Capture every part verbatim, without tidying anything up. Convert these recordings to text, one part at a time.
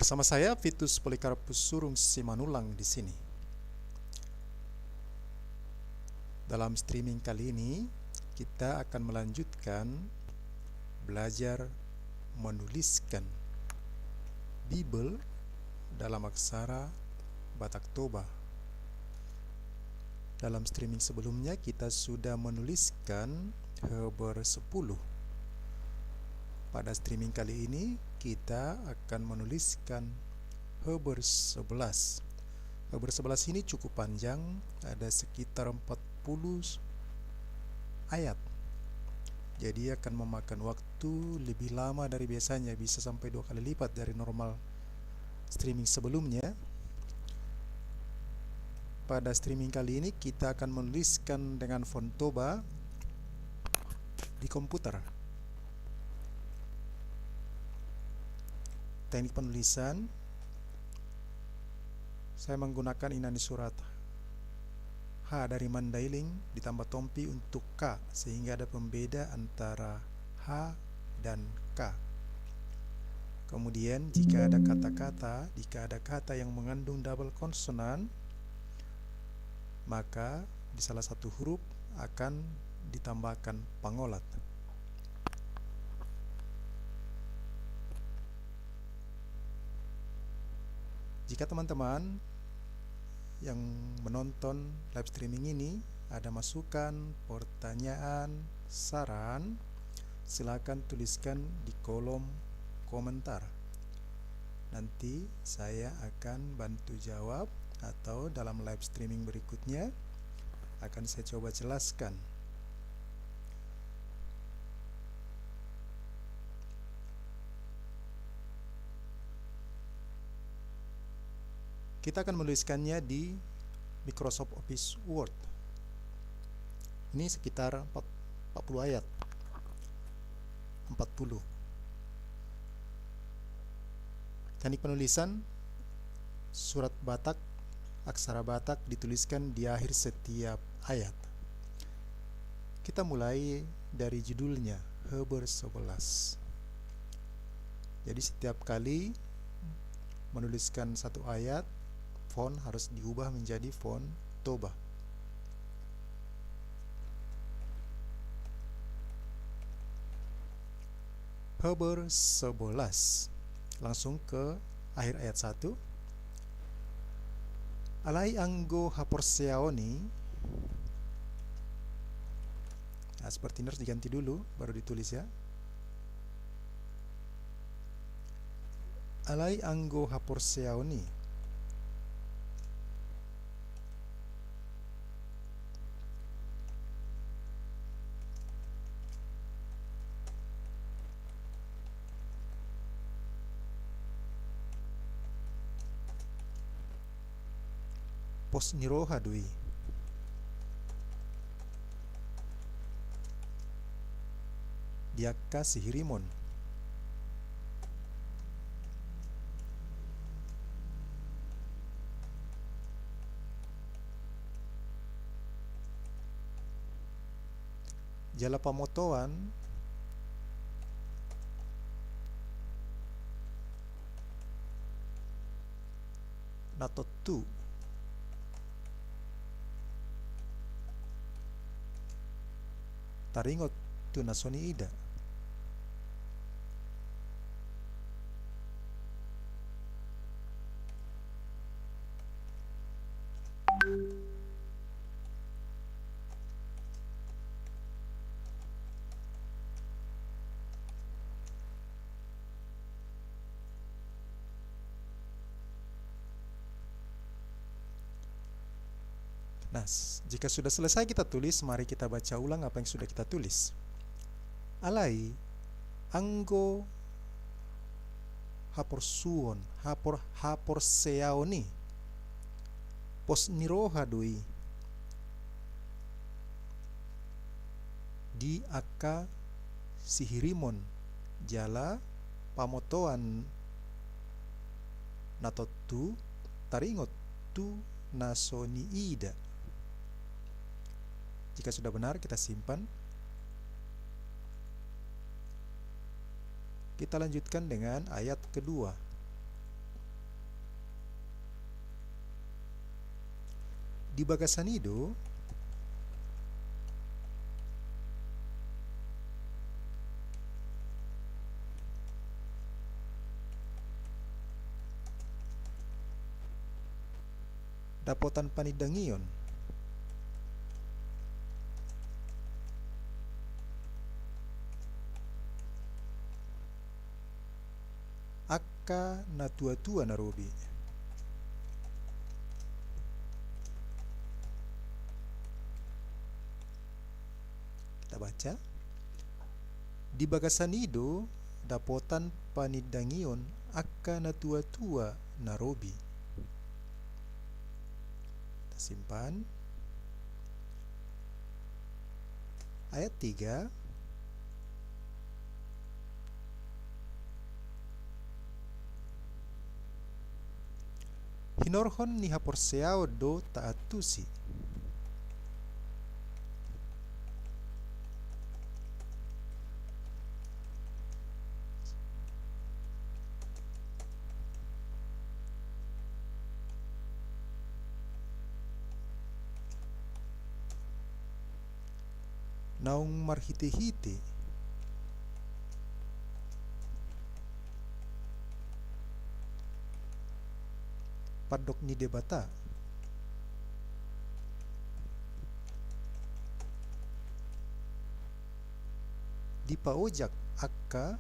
Bersama saya, Vitus Polikarpus Surung Simanullang di sini. Dalam streaming kali ini, kita akan melanjutkan belajar menuliskan Bibel dalam aksara Batak Toba. Dalam streaming sebelumnya, kita sudah menuliskan Heber sepuluh. Pada streaming kali ini, kita akan menuliskan Heber sebelas. Heber sebelas ini cukup panjang, ada sekitar empat puluh ayat. Jadi akan memakan waktu lebih lama dari biasanya, bisa sampai dua kali lipat dari normal streaming sebelumnya. Pada streaming kali ini kita akan menuliskan dengan font Toba di komputer. Teknik penulisan, saya menggunakan inani surat H dari Mandailing ditambah tompi untuk K, sehingga ada pembeda antara H dan K. Kemudian, jika ada kata-kata, jika ada kata yang mengandung double consonant, maka di salah satu huruf akan ditambahkan pangolat. Jika teman-teman yang menonton live streaming ini ada masukan, pertanyaan, saran, silakan tuliskan di kolom komentar. Nanti saya akan bantu jawab, atau dalam live streaming berikutnya akan saya coba jelaskan. Kita akan menuliskannya di Microsoft Office Word. Ini sekitar empat, empat puluh ayat. Empat puluh. Teknik penulisan, surat Batak, aksara Batak dituliskan di akhir setiap ayat. Kita mulai dari judulnya, Heber sebelas. Jadi setiap kali menuliskan satu ayat, font harus diubah menjadi font Toba. Heber sebelas. Langsung ke akhir ayat satu. Alai anggo haporseaon i. Nah, seperti ini harus diganti dulu, baru ditulis ya. Alai anggo haporseaon i. Pos ni roha do i. Di angka sihirimon. Jala pamotoan na tontu taringot tu na so niida. Nah, s-, jika sudah selesai kita tulis, mari kita baca ulang apa yang sudah kita tulis. Alai, anggo haporsuon, hapor-, haporseaon i, pos ni roha do i di angka sihirimon jala pamotoan na tontu taringot tu na so niida. Jika sudah benar, kita simpan. Kita lanjutkan dengan ayat kedua. Di bagasan i do dapotan panindangion. Angka na tua-tua na robi. Kita baca. Di bagasan i do dapotan panindangion angka na tua-tua na robi. Tasimpan. Ayat tiga. Hinorhon ni haporseaon do taantusi. Naung marhite-hite pandok ni Debata. Dipaojak angka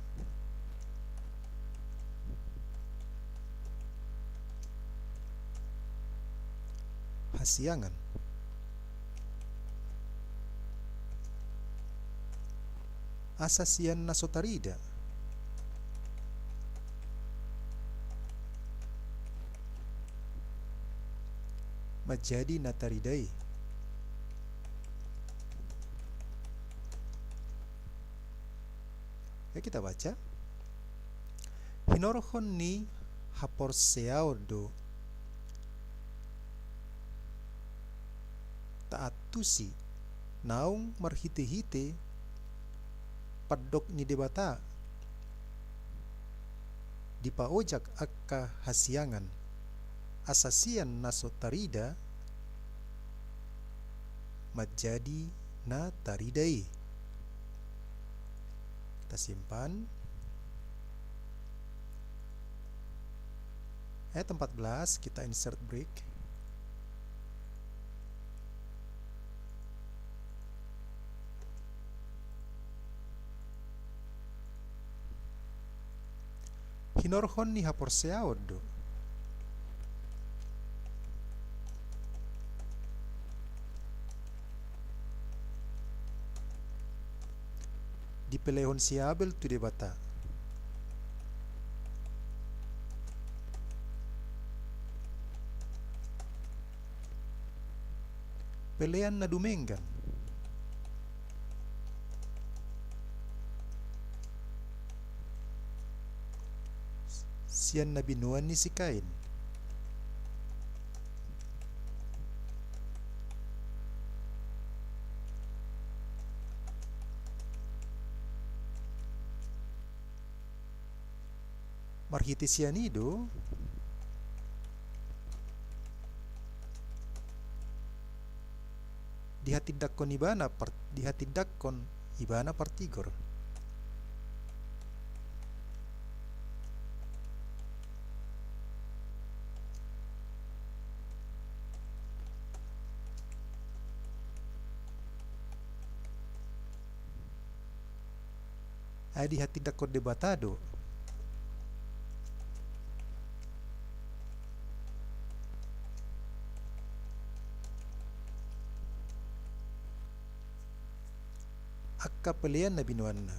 hasiangan. Asa sian na so tarida manjadi na tarida i. Ya, kita baca. Hinorhon ni haporseaon do taantusi naung marhite-hite pandok ni Debata, dipaojak angka hasiangan, asa sian na so tarida manjadi na tarida i. Kita simpan. Ayat empat belas, kita insert break. Hinorhon ni haporseaon do dipelehon si Abel tu Debata. Pelean na dumenggan sian na binoan ni si Kain. Marhite sian i do dihatindanghon ibana par-, dihatindanghon ibana partigor. Ai dihatindanghon Debata do. Angka pelean na binoanna.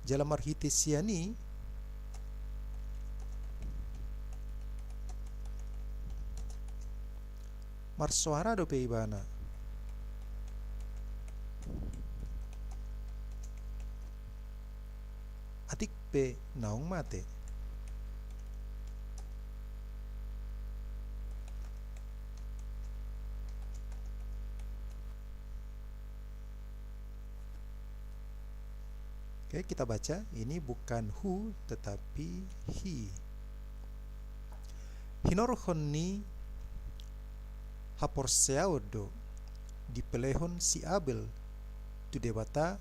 Jala marhite sian i marsoara dope ibana. Atik pe naung mate. Oke, kita baca. Ini bukan who, tetapi he. Hinorhon ni haporseaon do dipelehon si Abel tu Debata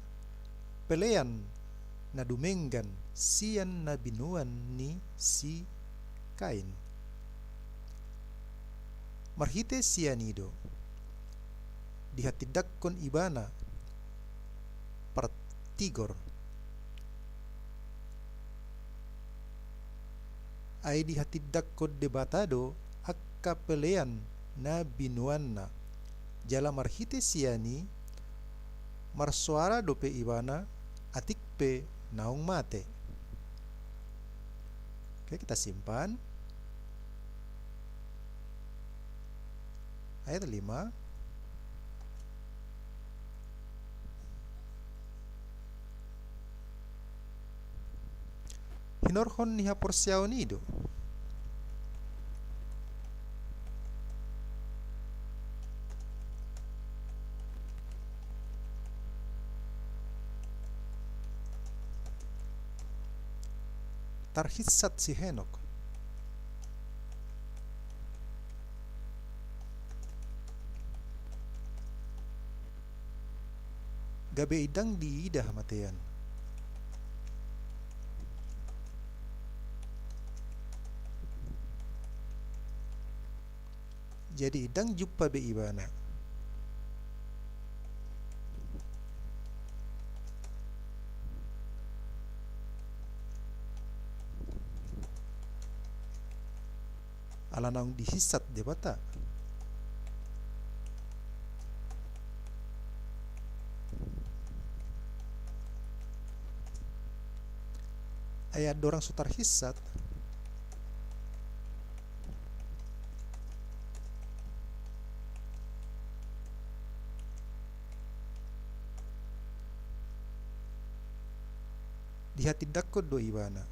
pelean na dumenggan sian na binoan ni si Kain. Marhite sian i do dihatindangkon ibana partigor. Ai dihatindangkon Debata do angka pelean na binoanna. Jala marhite sian i marsoara dope ibana, atik pe naung mate. Oke, kita simpan. Ayat lima. Hinorhon ni haporseaon i do tarhinsat si Henok. Gabe ndang diida hamatean. Jadi ndang jumpa be ibana. Ala naung dihinsat Debata. Ai andorang so tarhinsat, dihatindangkon do ibana.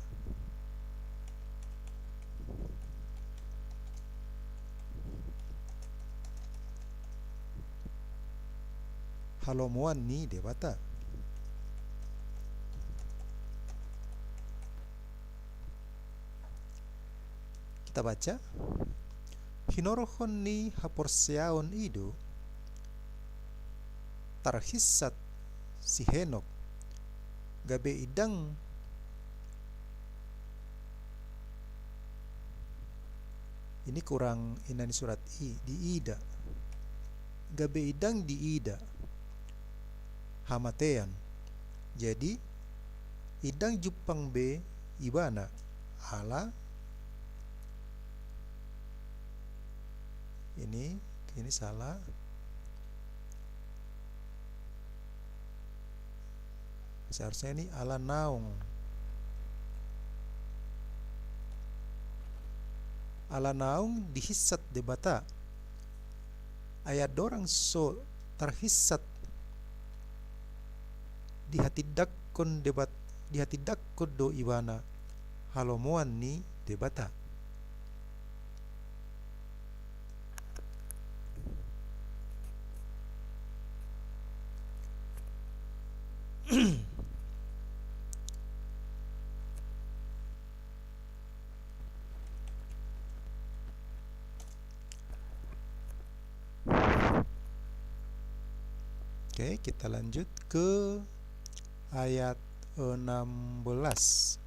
Halomoan ni Debata. Kita baca. Hinorhon ni haporseaon i do tarhinsat si Henok, gabe ndang, ini kurang, inna ni surat i, diida. Gabe ndang diida hamatean. Jadi ndang jumpang be ibana, ala ini, ini salah. Seharusnya ini ala naung. Ala naung dihinsat Debata. Ai andorang so tarhinsat, dihatindangkon Debat-, dihatindangkon do ibana halomoan ni Debata. Oke, kita lanjut ke ayat enam belas.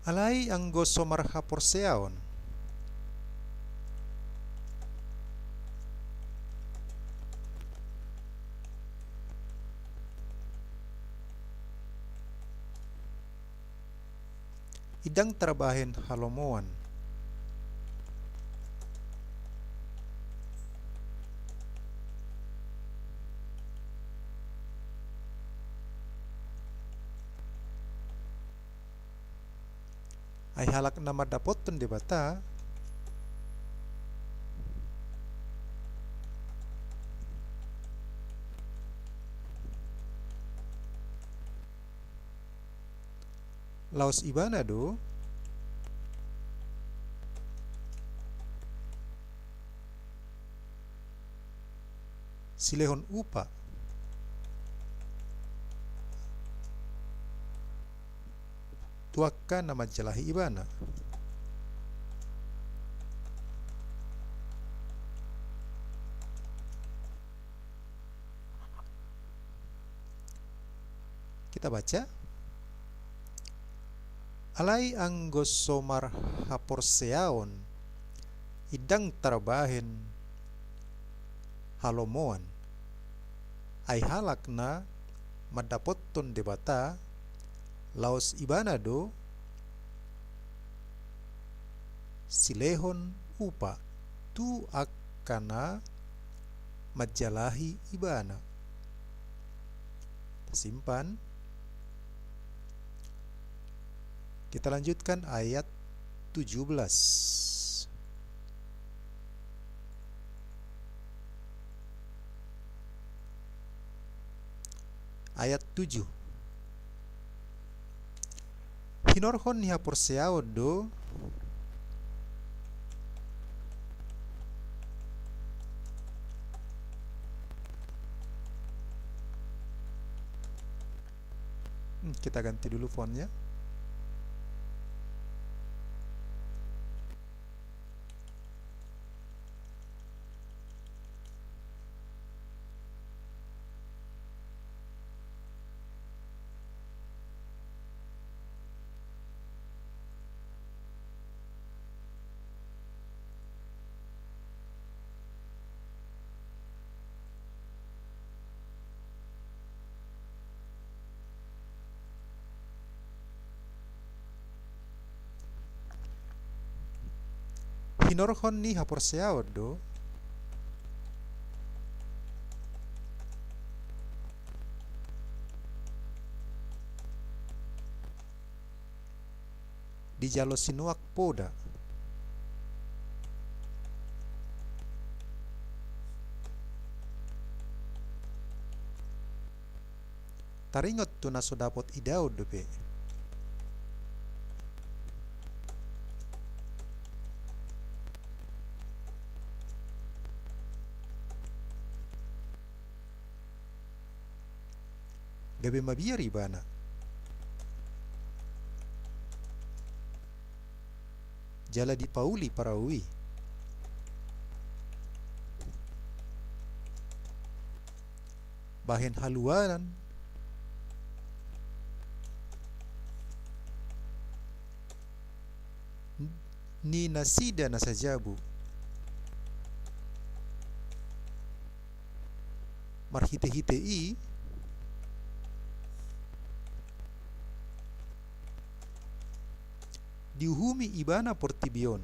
Alai anggo so marhaporseaon, ndang tarbahen halomoan. Ai halak na mandapothon Debata, laos ibana do silehon upa tu angka na manjalahi ibana. Kita baca. Alai anggo so marhaporseaon i ndang tarbahen halomoan, ai halak na mandapothon Debata laos ibana do silehon upa tu angka na manjalahi ibana. Tasimpan. Kita lanjutkan ayat tujuh belas. Ayat tujuh. Hinorhon ni haporseaon do. Hmm, kita ganti dulu fontnya. Hinorhon ni haporseaon do. Dijalo sinoak poda. Taringot tu na so dapot idaon dope. Gabe mabiar ibana. Jala dipauli parau i bahen haluaon ni nasida na sajabu. Marhitehite i diuhumi ibana portibi on.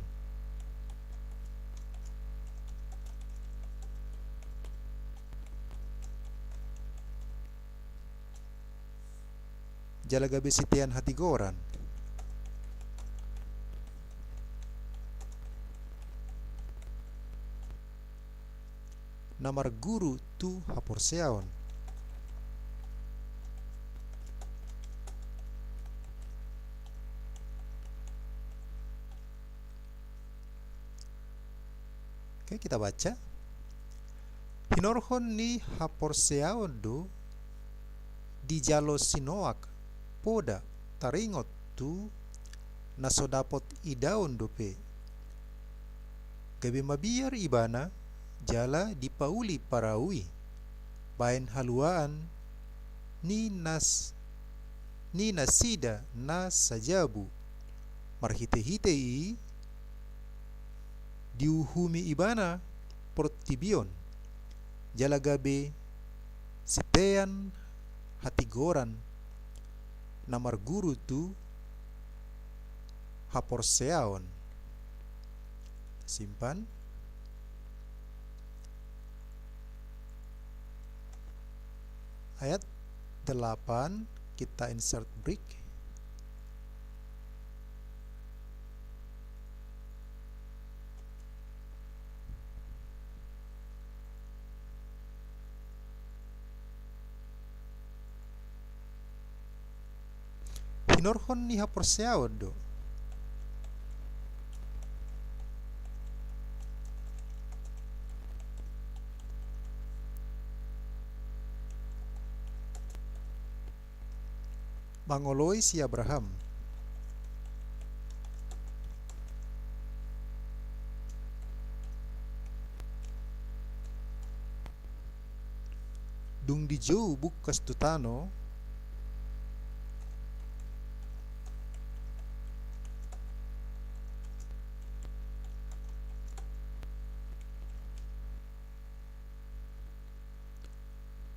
Jala gabe sitean hatigoran na marguru tu haporseaon. Oke, kita baca. Hinorhon ni haporseaon do dijalo sinoak poda taringot tu na so dapot idaon dope. Gabe mabiar ibana jala dipauli parau i bahen haluaon ni nas-, ni nasida na sajabu. Marhitehite i diuhumi ibana portibi on, jala gabe sitean hatigoran na marguru tu haporseaon. Simpan. Ayat delapan, kita insert break. Hinorhon ni haporseaon do. Mangoloi si Abraham. Dung dijou bungkas tu tano,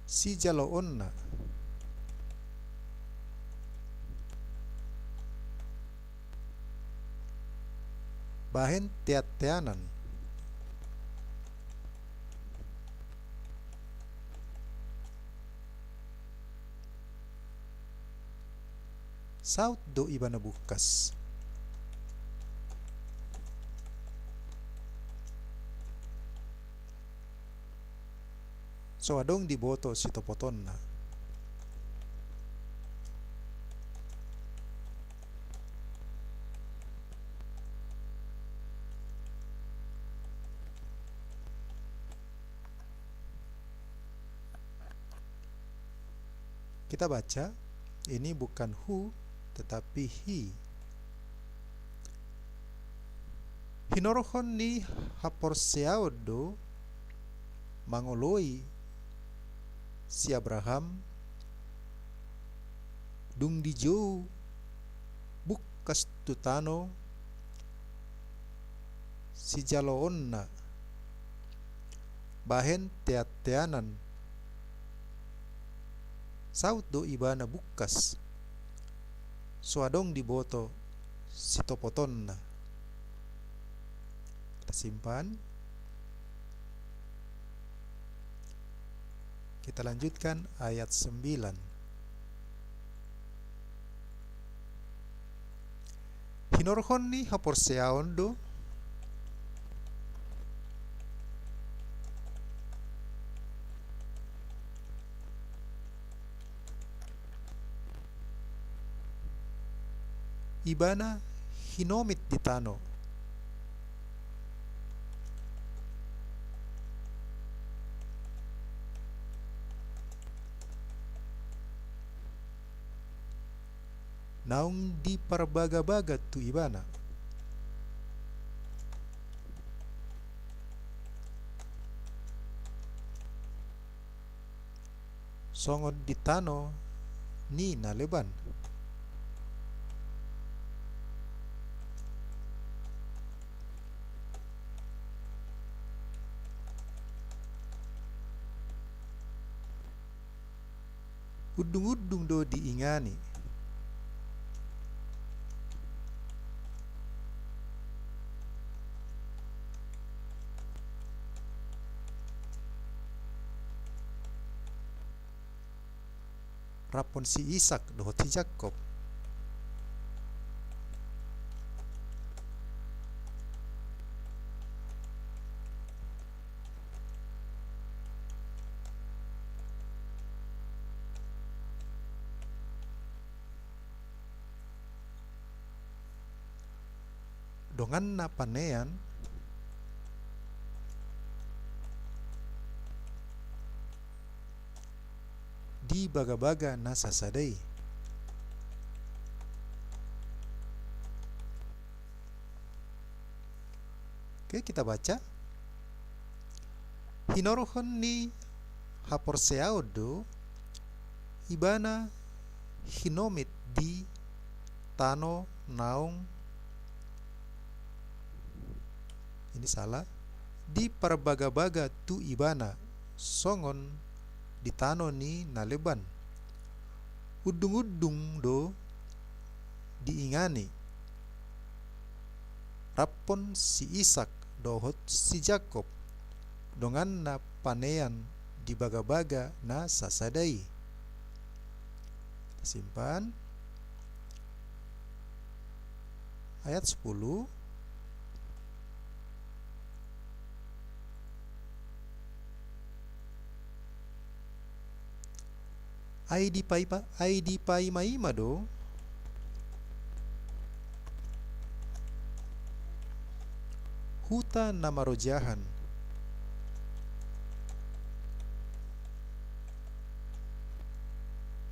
sijaloonna bahen teanteanan. Saut do ibana bungkas. So adong diboto sitopotonna. Kita baca, ini bukan hu, tetapi hi. Hinorhon ni haporseaon do mangoloi si Abraham, dung dijou bungkas tu tano, sijaloonna bahen teanteanan. Saut do ibana bungkas. So adong diboto sitopotonna. Kita simpan. Kita lanjutkan ayat sembilan. Hinorhon ni haporseaon do ibana hinomit di tano. Naung diparbagabaga tu ibana. Songon di tano ni na leban. Undung-undung do diingani. Raphon si Isak dohot si Jakob. Donganna panean di bagabaga na sasada i. Oke, kita baca. Hinorhon ni haporseaon do ibana hinomit di tano naung, ini salah, diparbagabaga tu ibana songon di tano ni na leban. Undung-undung do diingani. Raphon si Isak dohot si Jakob, donganna panean di bagabaga na sasada i. Simpan. Ayat sepuluh. Ai dipaipa-, ai dipaimaima do huta na marojahan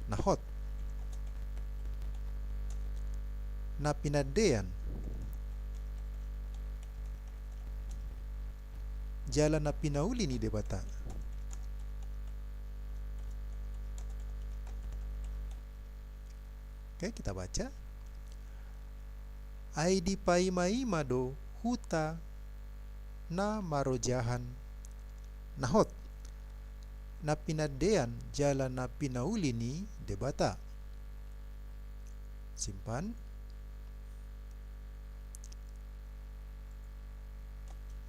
na hot. na pinandean jala na pinauli ni Debata. Oke, kita baca. Ai dipaimaima do huta na marojahan na hot, na pinandean jala na pinauli ni Debata. Simpan.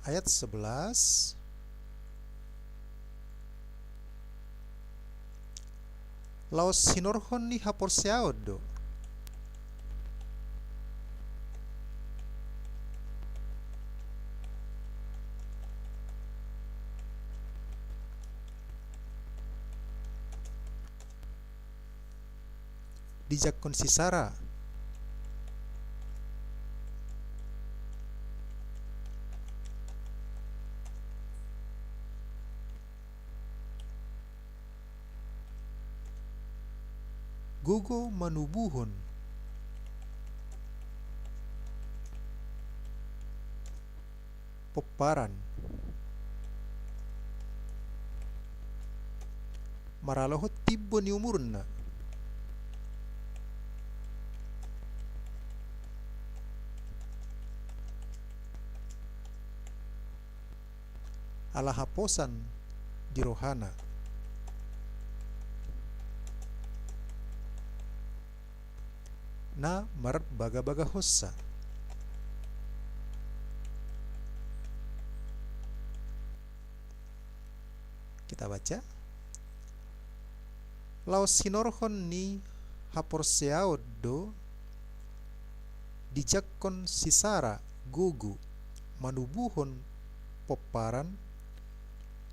Ayat sebelas. Laos hinorhon ni haporseaon do. Dijangkon si Sara. Gogo manubuhon pomparan maralohon timbo ni umurna. Ala haposan di rohana na marbagabagahonsa. Kita baca. Laos hinorhon ni haporseaon do dijangkon si Sara gogo manubuhon pomparan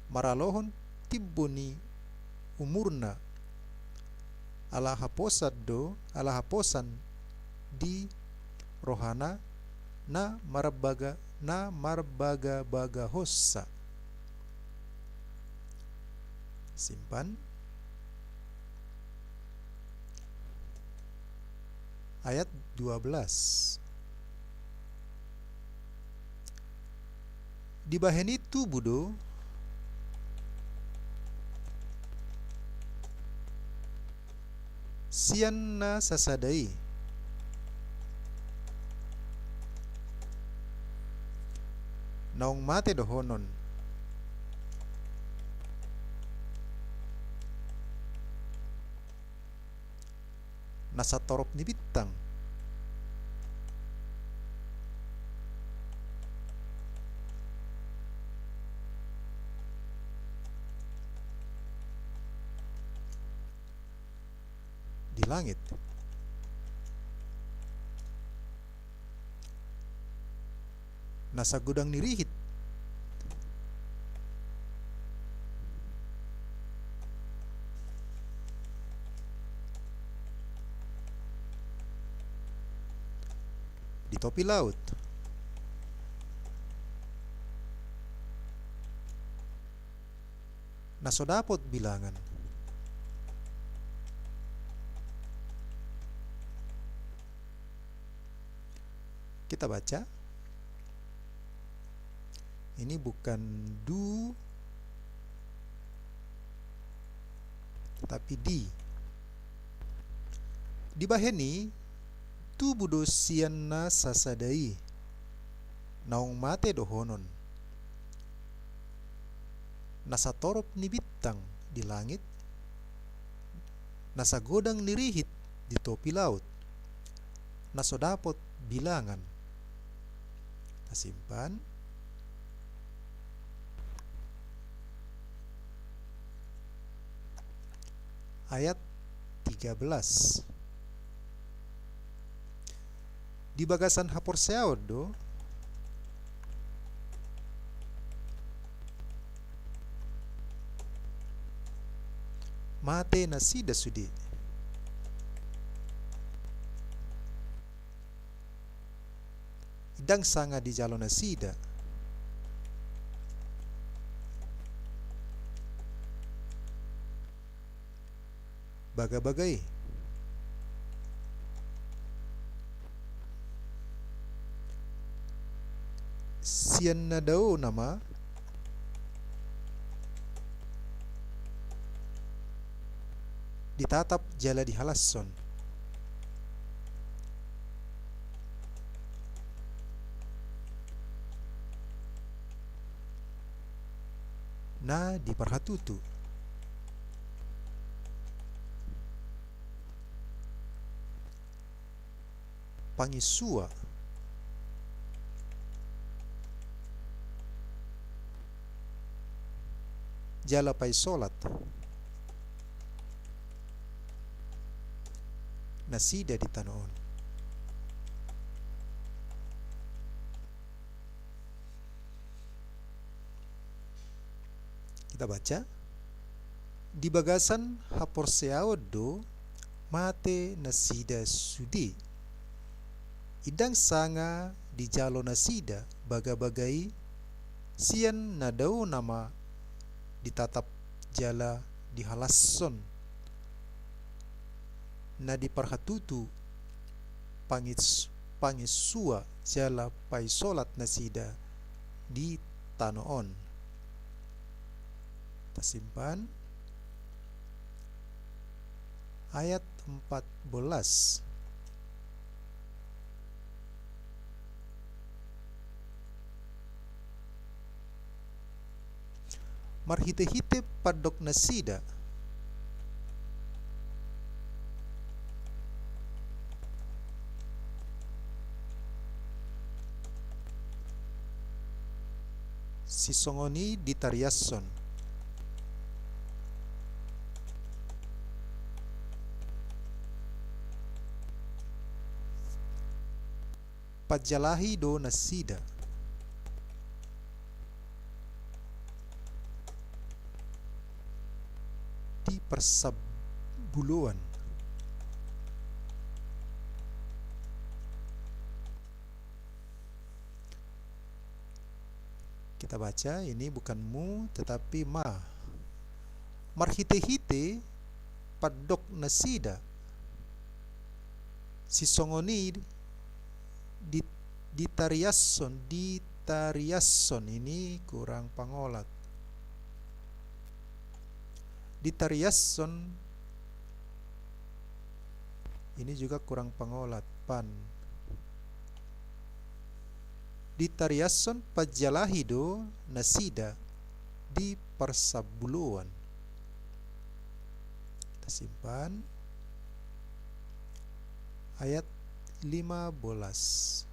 maralohon timbo ni umurna. Ala haposan do, ala haposan di rohana na marbaga, na marbagabagahonsa. Simpan. Ayat dua belas. Dibahen i tubu do sian na sasada i, naung mate dohonon, na satorop ni bintang. Di langit. Na sagodang ni rihit. Di topi laut. Na so dapot bilangan. Kita baca. Ini bukan du, tapi di. Dibahen i, tubu do sian na sasada i, naung mate dohonon, na satorop ni bintang di langit, na sagodang ni rihit di topi laut, na so dapot bilangan. Tasimpan. Ayat tiga belas. Di bagasan haporseaon do mate nasida sude. Ndang sanga dijalo nasida. Bagabaga i. Sian na dao nama ditatap jala dihalashon. Na di parhatutu. Pangisua. Jala paisolat. Nasida di tano on. Kita baca. Di bagasan haporseaon do mate nasida sude. Ndang sanga dijalo nasida bagabaga i sian na dao nama ditatap jala dihalashon. Na di parhatutu pangis-, pangisua jala paisolat nasida di tano on. Tasimpan ayat empat belas. Marhitehite pandok nasida. Sisongon i ditariashon. Panjalahi do nasida. Di parsabuloan. Kita baca, ini bukan mu, tetapi ma. Marhitehite pandok nasida. Sisongon i di, ditariashon, ditariashon, ini kurang pangolat. Ditariashon, ini juga kurang pangolat, pan. Ditariashon panjalahi do nasida di parsabuloan. Tasimpan ayat lima belas.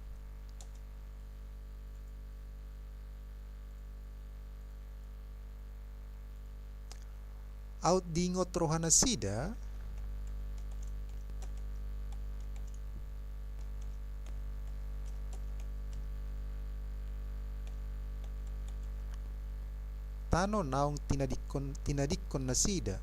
Aut diingot roha nasida, tano naung tinadingkon, tinadingkon nasida.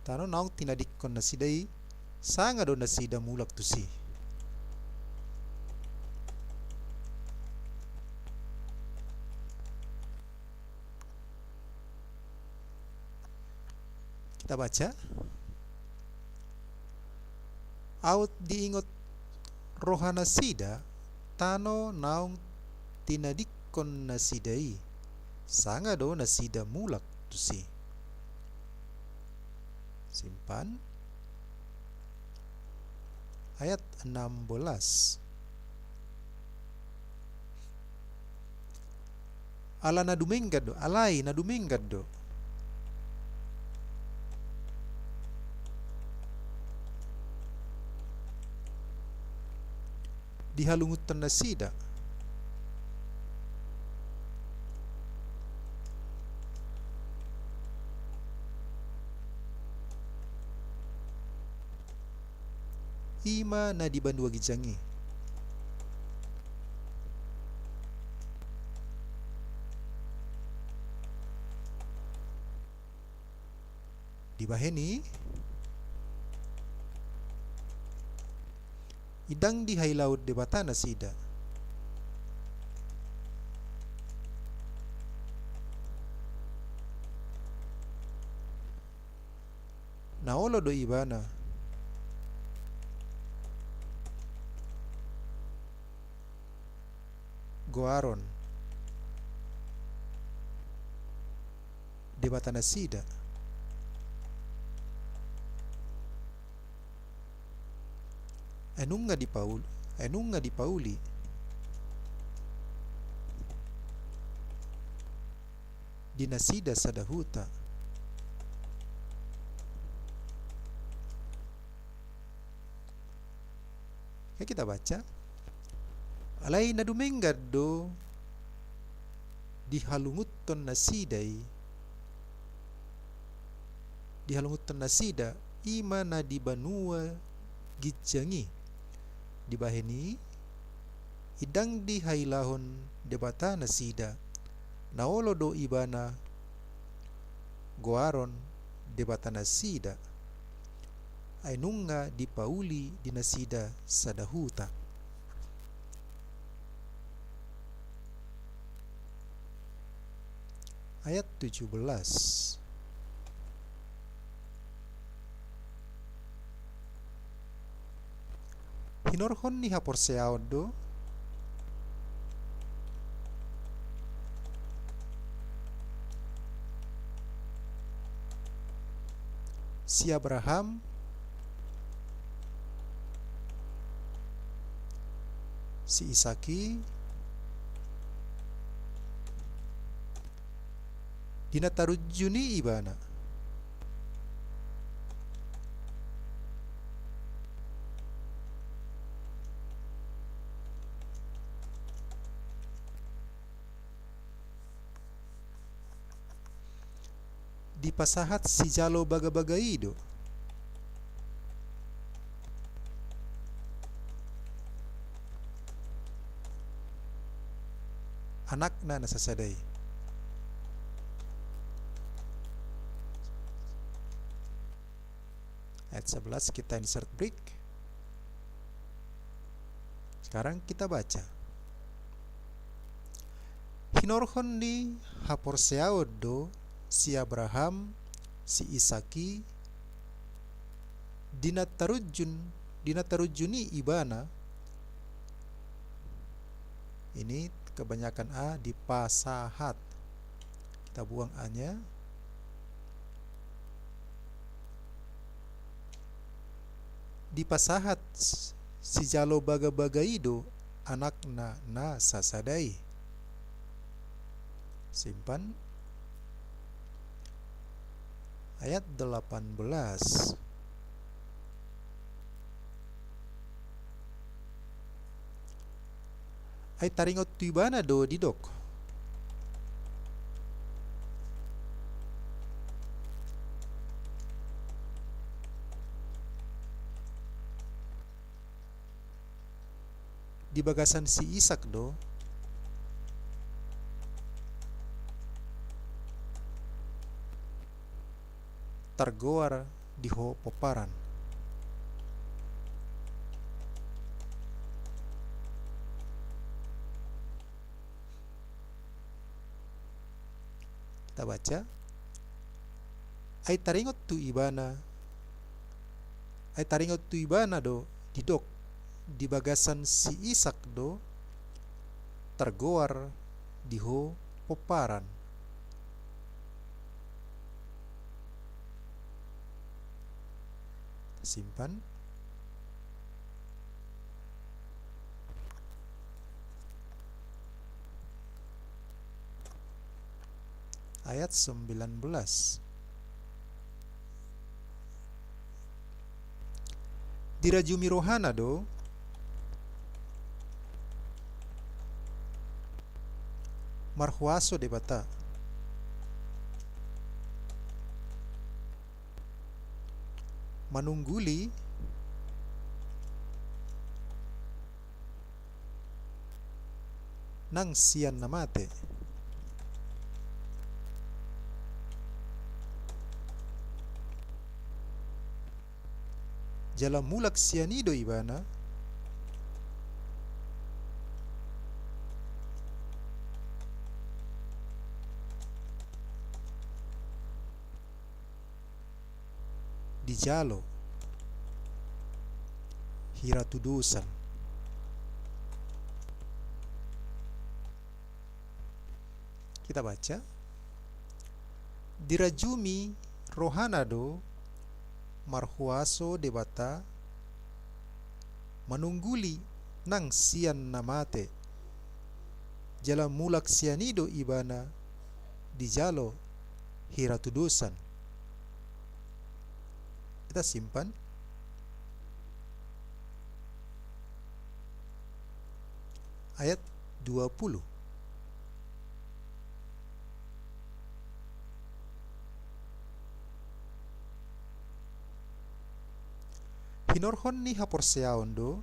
Tano naung tinadingkon nasida i, sanga do nasida mulak tusi. Kita baca. Aut diingot roha nasida, tano naung tinadingkon nasida i, sanga do nasida mulak tusi. Simpan. Ayat enam belas. Ala na dumenggan do, alai na dumenggan do. Di halunguntan nasida. I ma na di banua ginjang i. Dibahen i, ndang dihailaon Debata nasida. olo do ibana goaron Debata nasida. Ai nunga dipaul-, ai nunga dipauli di nasida sada huta. Oke, kita baca. Alai na dumenggan do dihalungunhon nasida i, dihalungunhon nasida, i ma na di banua ginjang i. Dibahen i, ndang dihailahon Debata nasida, na olo do ibana goaron Debata nasida, ai nunga dipauli di nasida sada huta. Ayat tujuh belas. Hinorhon ni haporseaon do si Abraham, si Isak i, di na tarunjun i ibana. Dipasahat sijalo bagabaga i do. Anakna na sasada i. Ayat sebelas, kita insert break. Sekarang kita baca. Hinorhon ni haporseaon do si Abraham, si Isak i, di na tarunjun, di na tarunjun i ibana. Ini kebanyakan a dipasahat. Kita buang a-nya. Dipasahat sijalo bagabaga i do anakna na sasada i. Simpan. Ayat delapan belas. Ai taringot tu ibana do didok. Di bagasan si Isak do targoar di ho pomparan. Kita baca. Ai taringot tu ibana, ai taringot tu ibana do didok, di bagasan si Isak do targoar di ho pomparan. Simpan. Ayat sembilan belas. Dirajumi rohana do marhuaso Debata manungguli nang sian na mate. Jala mulak sian i do ibana di dijalo hiratudosan. Kita baca. Dirajumi rohana do marhuaso Debata manungguli nang sian na mate, jala mulak sian i do ibana dijalo hiratudosan. Kita simpan. Ayat dua puluh. Hinorhon ni haporseaon do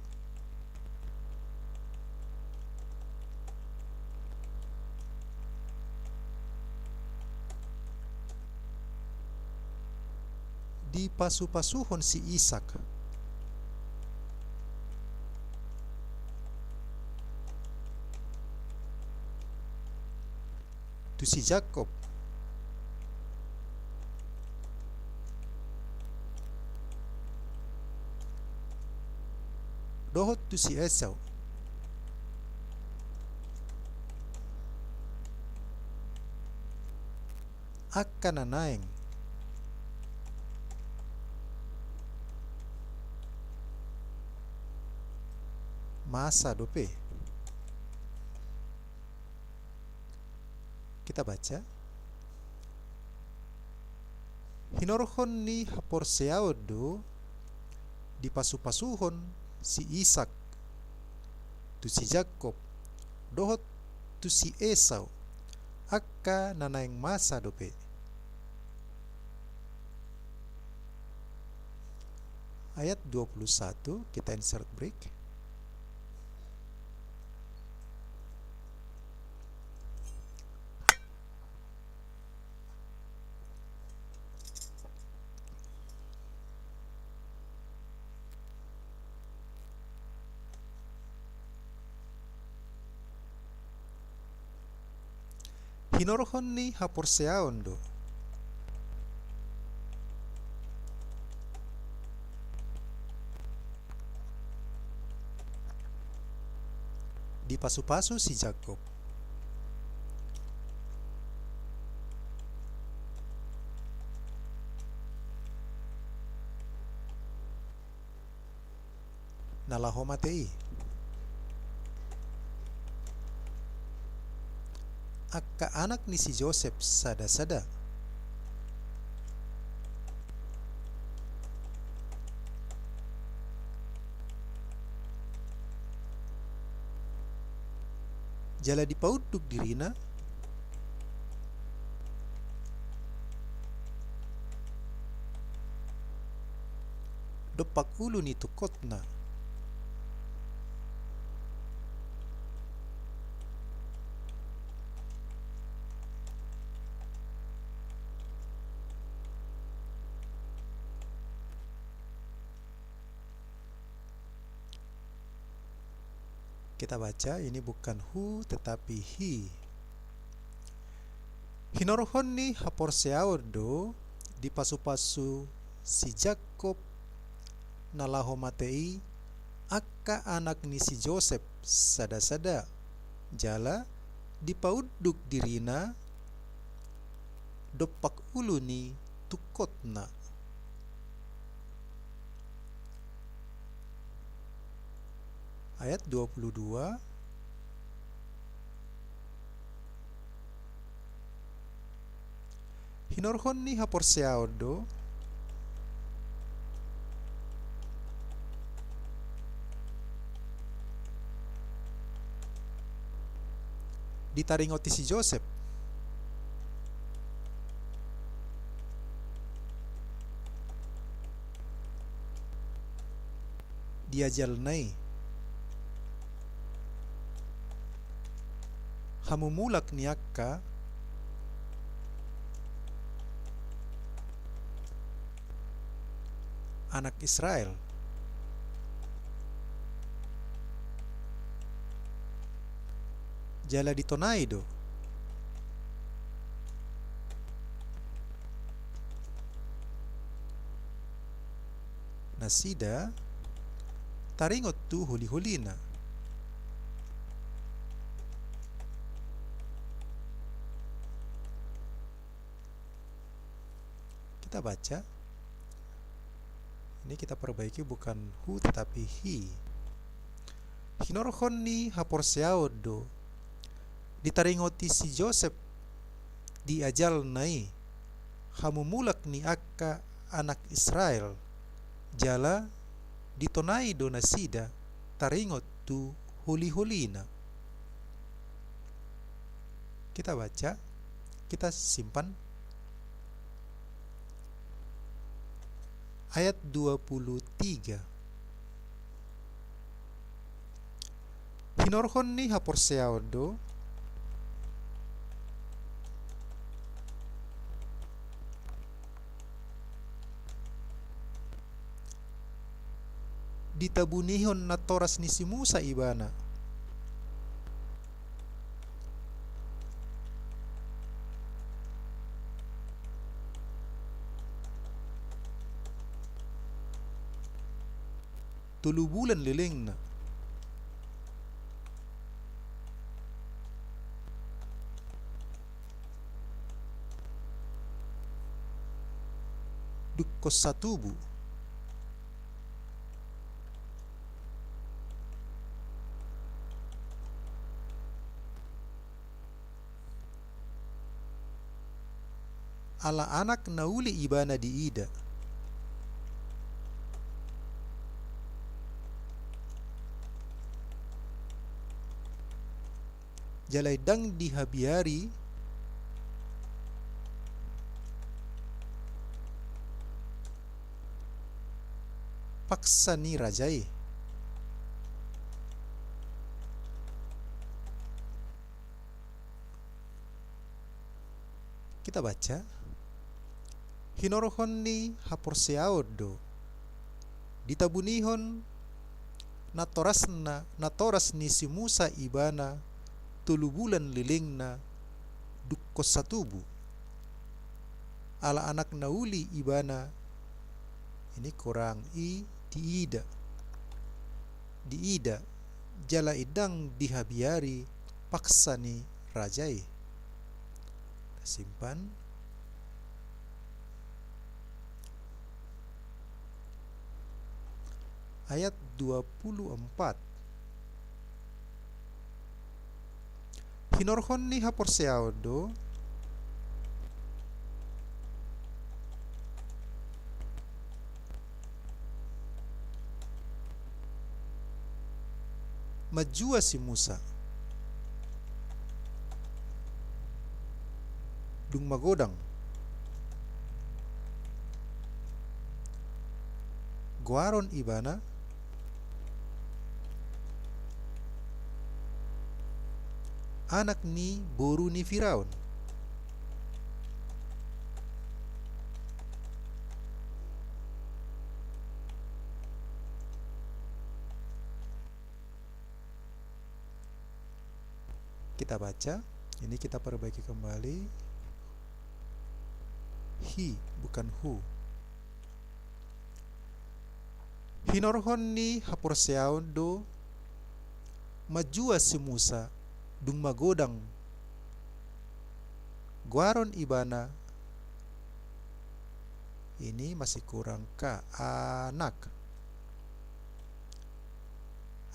dipasupasuhon si Isak tu si Jakob dohot tu si Esau, angka na naeng masa dope. Kita baca. Hinorhon ni haporseaon do dipasupasuhon si Isak tu si Jakob dohot tu si Esau, angka na naeng masa dope. Ayat dua puluh satu, kita insert break. Hinorhon ni haporseaon do dipasupasu si Jakob. Na laho mate i. Angka anak ni si Josep sada-sada. Jala dipaunduk dirina dompak ulu ni tungkotna. Kita baca, ini bukan hu tetapi hi. Hinorhon ni haporseaon do dipasupasu si Jakob na laho mate i angka anak ni si Josep sada-sada, jala dipaunduk dirina dompak ulu ni tungkotna. Ayat dua puluh dua. Hinorhon ni haporseaon do ditaringoti si Josep di ajalna i hamumulak ni angka anak Israel. Jala di tona i do nasida taringot tu holiholina. Kita baca. Ini kita perbaiki, bukan hu tetapi hi. Hinorhon ni haporseaon do ditaringoti si Josep di ajalna i hamumulak ni angka anak Israel, jala ditonai do nasida taringot tu holiholina. Kita baca, kita simpan. Ayat dua puluh tiga. Hinorhon ni haporseaon do ditabunihon natoras ni si Musa ibana. Tolu bulan lelengna. Dungkon satubu. Ala anak na uli ibana diida. Jala ndang dihabiari paksa ni raja i. Kita baca. Hinorhon ni haporseaon do ditabunihon natorasna, natoras ni si Musa ibana tolu bulan lelengna dungkon satubu. Ala anak na uli ibana, ini korang i diida. Diida, jala ndang dihabiari paksa ni raja i. Simpan. Ayat dua puluh empat. Hinorhon ni haporseaon do manjua si Musa dung magodang. Goaron ibana anak ni boru ni Firaun. Kita baca, ini kita perbaiki kembali. Hi, bukan hu. Hinorhon ni haporseaon do manjua si Musa dung magodang. Goaron ibana, ini masih kurang ka, anak.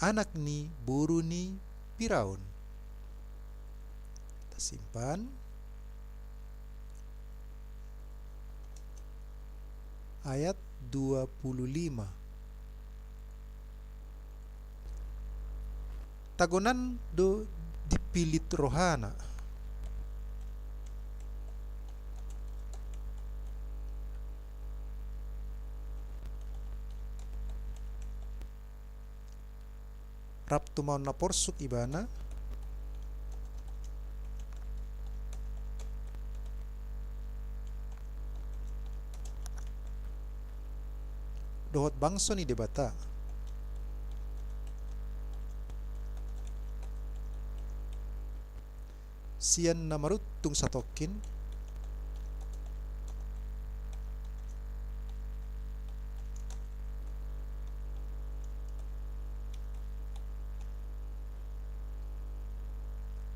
Anak ni boru ni Firaun. Kita simpan. Ayat dua puluh lima. Tagonan do dipilit rohana. Rap tumaon na porsuk ibana. Dohot bangso ni Debata. Sian na maruntung satongkin,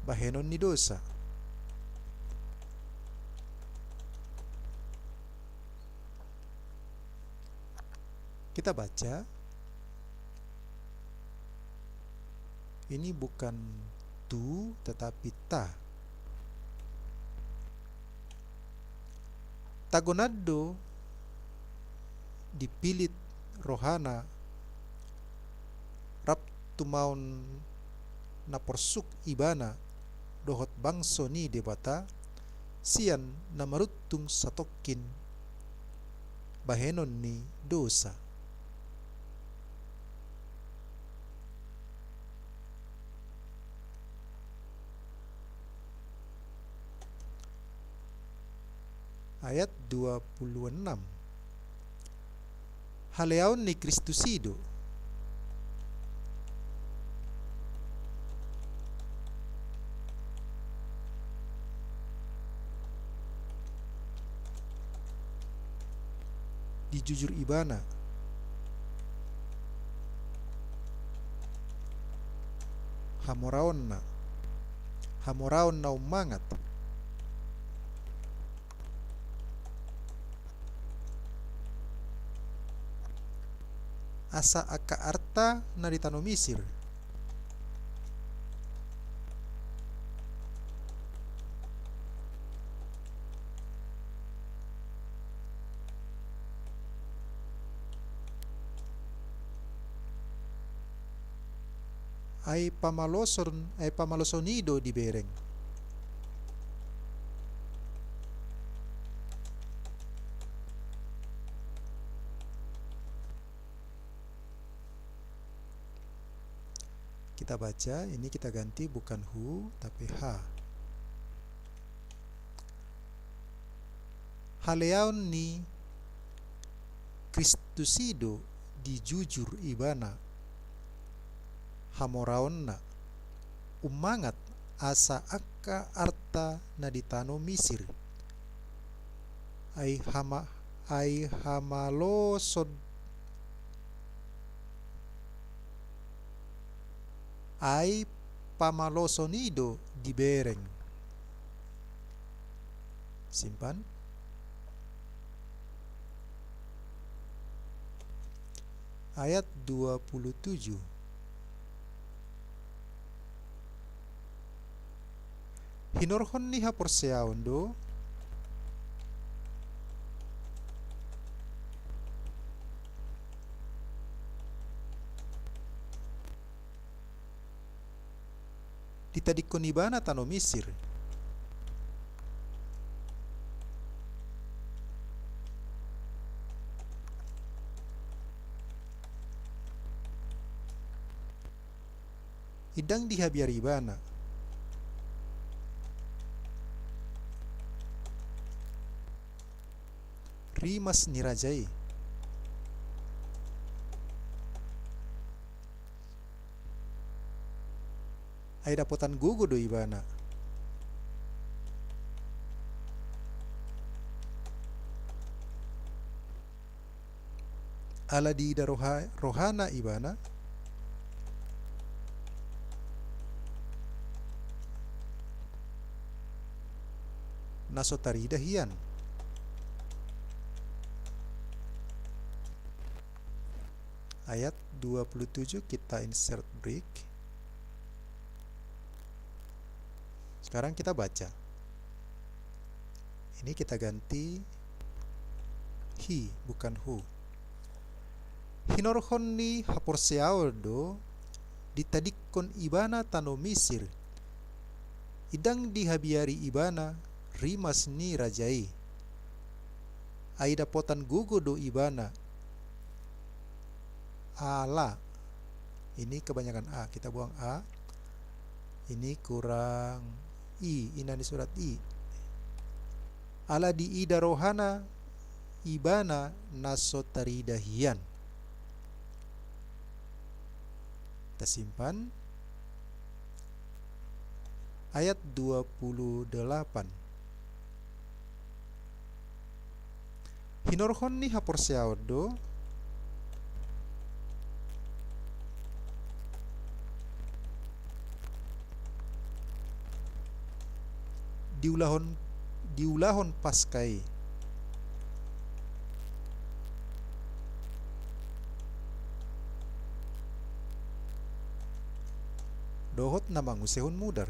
bahenon ni dosa. Kita baca, ini bukan tu, tetapi ta. Tagonan do dipilit rohana rap tumaon na porsuk ibana dohot bangso ni Debata, sian na maruntung satongkin bahenon ni dosa. Ayat dua puluh enam. Haleaon ni Kristus i do. Dijujur ibana. Hamoraonna. Hamoraon na ummangat. Asa angka arta na di tano Misir. Ai pamaloson, ai pamaloson i do dibereng. Kita baca, ini kita ganti bukan hu, tapi ha. Haleaon ni Kristus i do dijujur ibana, hamoraonna, ummangat asa angka arta na di tano Misir. Ai hama-, ai hamaloson, ai pamaloson i do dibereng. Simpan. Ayat dua puluh tujuh. Hinorhon ni haporseaon do ditadingkon ibana tano Misir. Ndang dihabiari ibana. Rimas ni raja i. Ai dapotan gogo do ibana. Ala diida roha-, rohana ibana na so tarida hian. Ayat dua puluh tujuh, kita insert break. Sekarang kita baca. Ini kita ganti hi, bukan hu. Hinorhon ni haporseaon do ditadingkon ibana tano Misir. Ndang dihabiari ibana rimas ni raja i. Ai dapotan gogo do ibana. Ala. Ini kebanyakan a, kita buang a. Ini kurang i, inna ni surat i. Ala diida rohana ibana na so tarida hian. Tasimpan. Ayat dua puluh delapan. Hinorhon ni haporseaon do. diulahon, diulahon Paska i. Dohot na mangusehon mudar.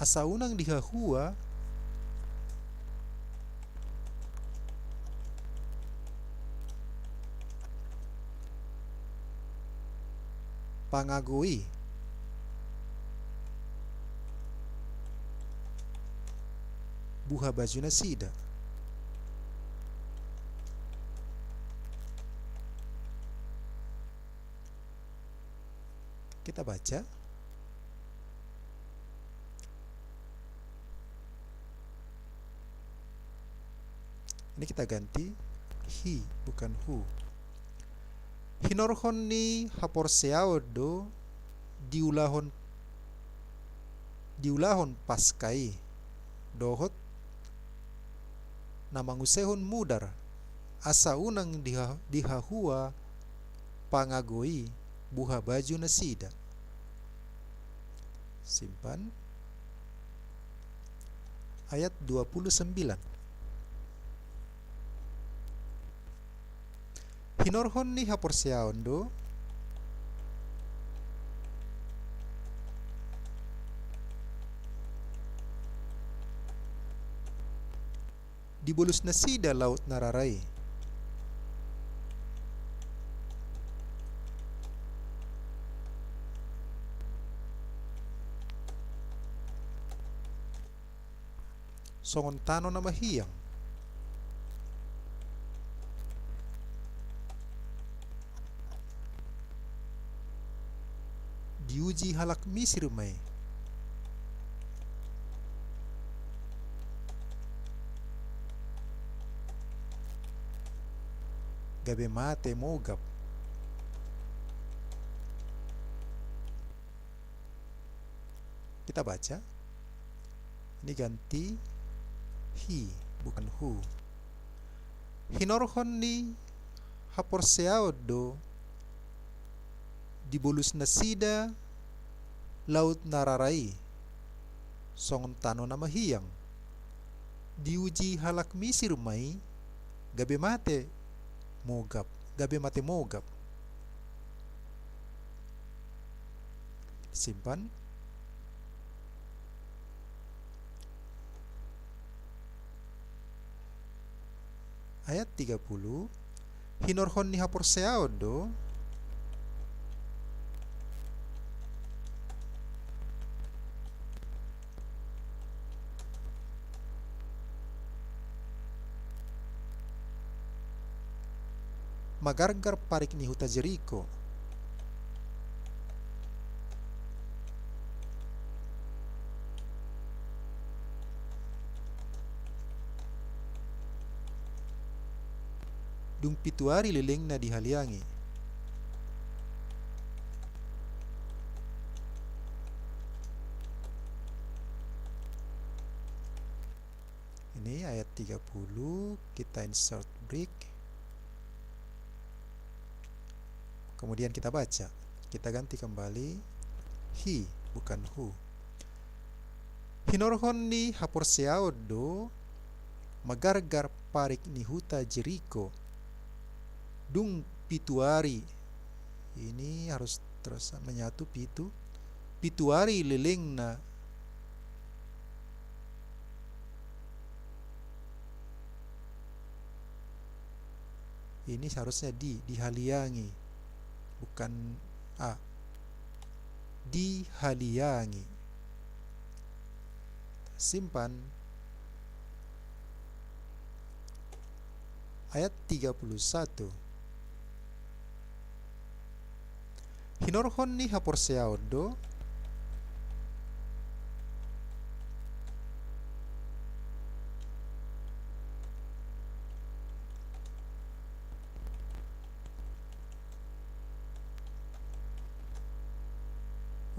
Asa unang dihahua pangago i buha baju nasida. Kita baca. Ini kita ganti hi, bukan hu. Hinorhon ni haporseaon do diulahon, diulahon Paska i dohot na mangusehon mudar, asa unang diha-, dihahua pangago i buha baju nasida. Simpan. Ayat dua puluh sembilan. Hinorhon ni haporseaon do dibolus nasida laut na rara i. Songon tano na mahiang. Diuji halak Misir ma i. Gabe mate mogap. Kita baca. Ini ganti hi, bukan hu. Hinorhon ni haporseaon do dibolus nasida laut na rara i songon tano na mahiang. Diuji halak Misir ma i gabe mate mogap, gabe mate mogap. Simpan. Ayat tiga puluh. Hinorhon ni haporseaon do magargar parik ni huta Jeriko. Dung pitu ari lelengna dihaliangi. Ini ayat tiga puluh, kita insert break. Kemudian kita baca, kita ganti kembali hi, bukan hu. Hinorhon ni haporseaon do magargar parik ni huta Jeriko. Dung pitu ari, ini harus terus menyatu, pitu. Pitu ari lelengna. Ini seharusnya di, dihaliangi, bukan a. Dihaliangi. Simpan. Ayat tiga puluh satu. Hinorhon ni haporseaon do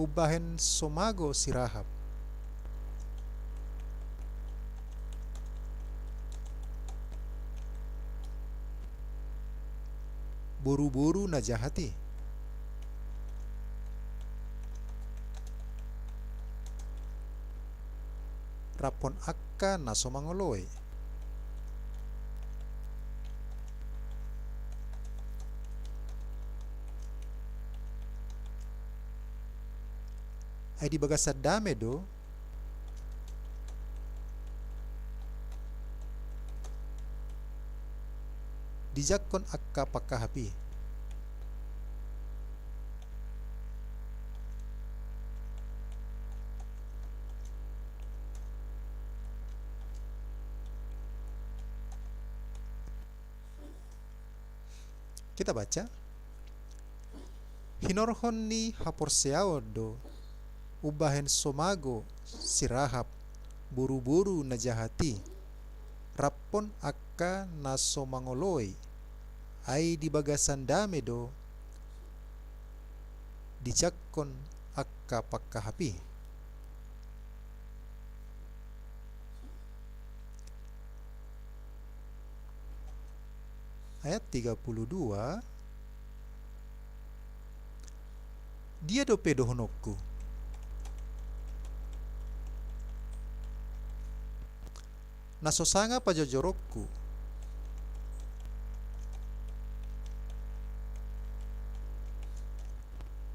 umbahen so mago si Rahab. boruboru na jahat i, raphon angka na so mangoloi. Ai di bagasan dame do dijangkon angka pangkahap i. Kita baca. Hinorhon ni haporseaon do umbahen so mago si Rahab boruboru na jahat i, raphon angka na so mangoloi, ai di bagasan dame do dijangkon angka pangkahap i. Ayat tiga puluh dua. Dia dope dohononku? Na so sanga pajojoronku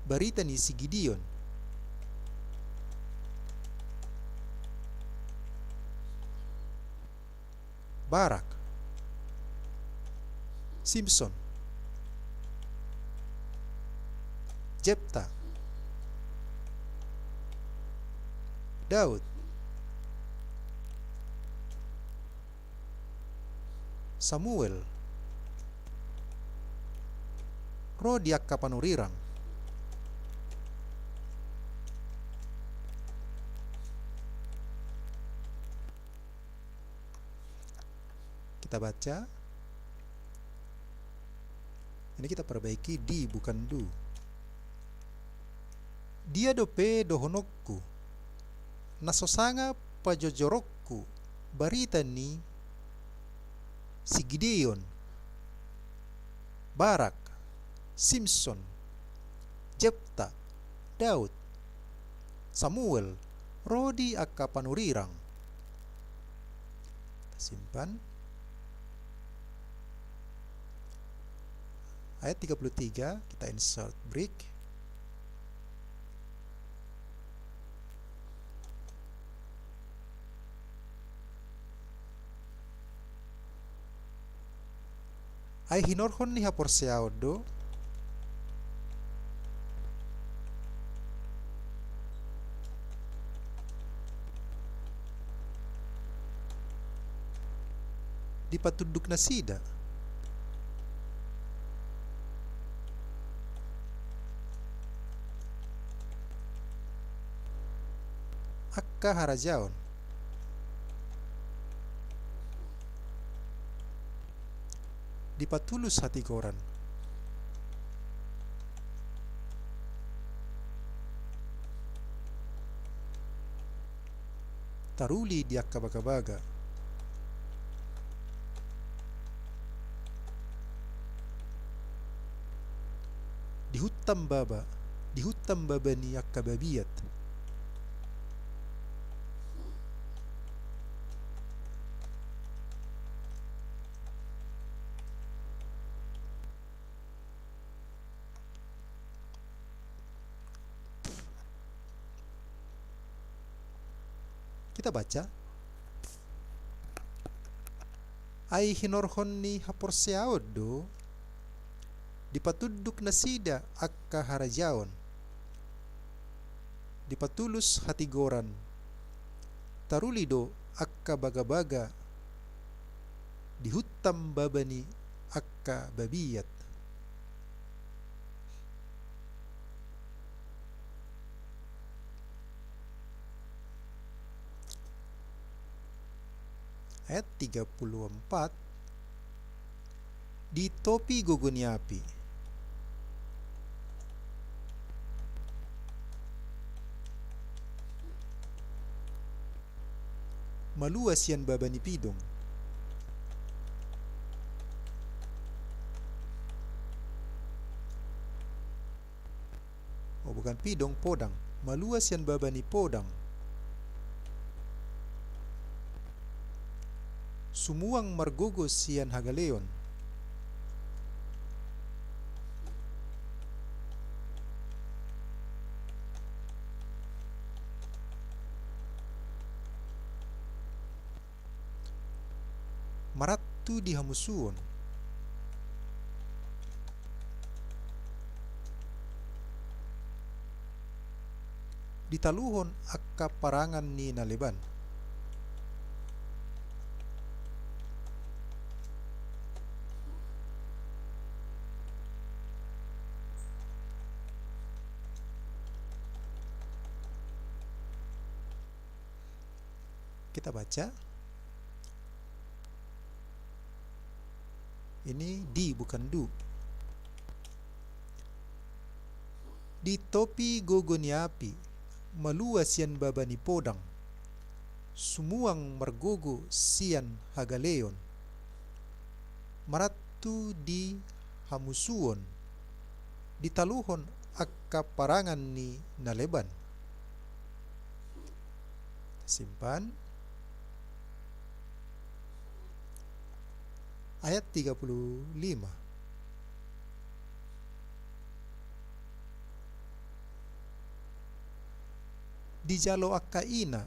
barita ni si Gideon, Barak, Simson, Jepta, Daud, Samuel, ro di angka panurirang. Kita baca. Ini kita perbaiki di, bukan du. Dia dope dohononku? Na so sanga pajojoronku barita ni si Gideon, Barak, Simson, Jepta, Daud, Samuel, ro di angka panurirang. Kita simpan. Ayat tiga puluh tiga, kita insert break. Ai hinorhon ni haporseaon do dipatunduk nasida angka harajaon, dipatulus hatigoran, taruli di angka bagabaga, dihuntam baba, dihuntam baba ni angka babiat. Kita baca. Ai hinorhon ni haporseaon do dipatunduk nasida angka harajaon, dipatulus hatigoran, taruli do angka bagabaga, dihuntam baba ni angka babiat. Ayat tiga puluh empat. Ditopi gogo ni api, malua sian baba ni pidong. Pidong podang, malua sian baba ni podang. Sumuang margogo sian hagaleon. Marantu di hamusuon. Ditaluhon angka parangan ni na leban. Kita baca. Ini di, bukan du. Ditopi gogo ni api, malua sian baba ni podang, sumuang margogo sian hagaleon, marantu di hamusuon, ditaluhon angka parangan ni na leban. Simpan. Ayat tiga puluh lima. Dijalo angka ina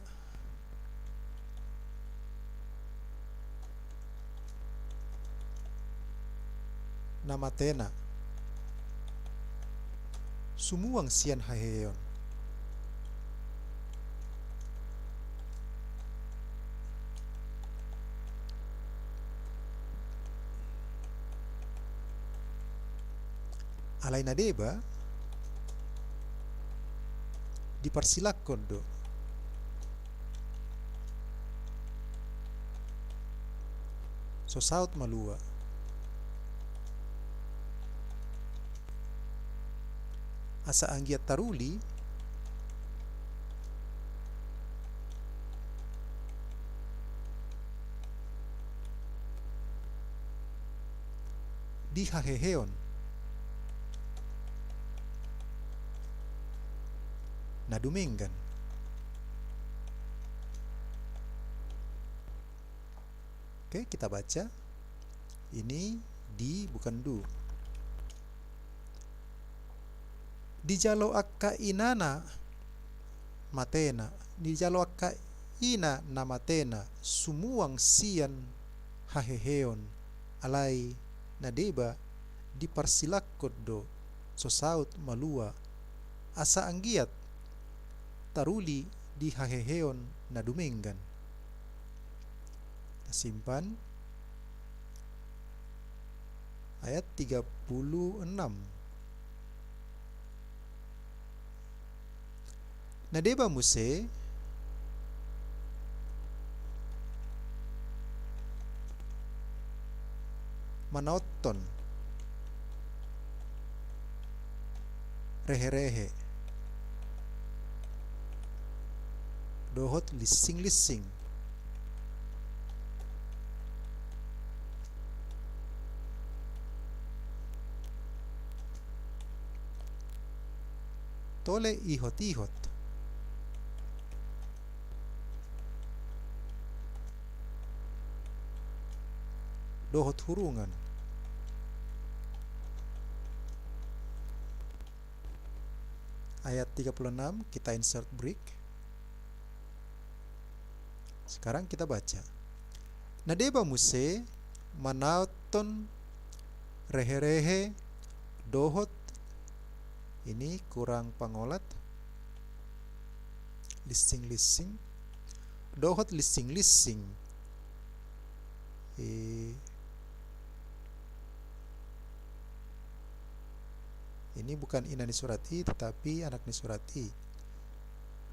na matena, sumuang sian haheheon. Alai na deba diparsilangkon do. So saut malua. Asa anggiat taruli di haheheon na dumenggan. Oke, kita baca. Ini di, bukan du. Dijalo angka ina na matena, dijalo angka ina na matena, sumuang sian haheheon, alai na deba diparsilangkon do, so saut malua, asa anggiat taruli di haheheon na dumenggan. Simpan. Ayat tiga puluh enam. Na deba muse manaothon reherehe dohot lisinglinsing. Tole ihotihot dohot hurungan. Ayat tiga puluh enam, kita insert break. Sekarang kita baca. Na deba muse manaothon reherehe dohot, ini kurang pangolat, lisinglinsing, dohot lisinglinsing. Eh, ini bukan ina ni surat i, tetapi anak ni surat i.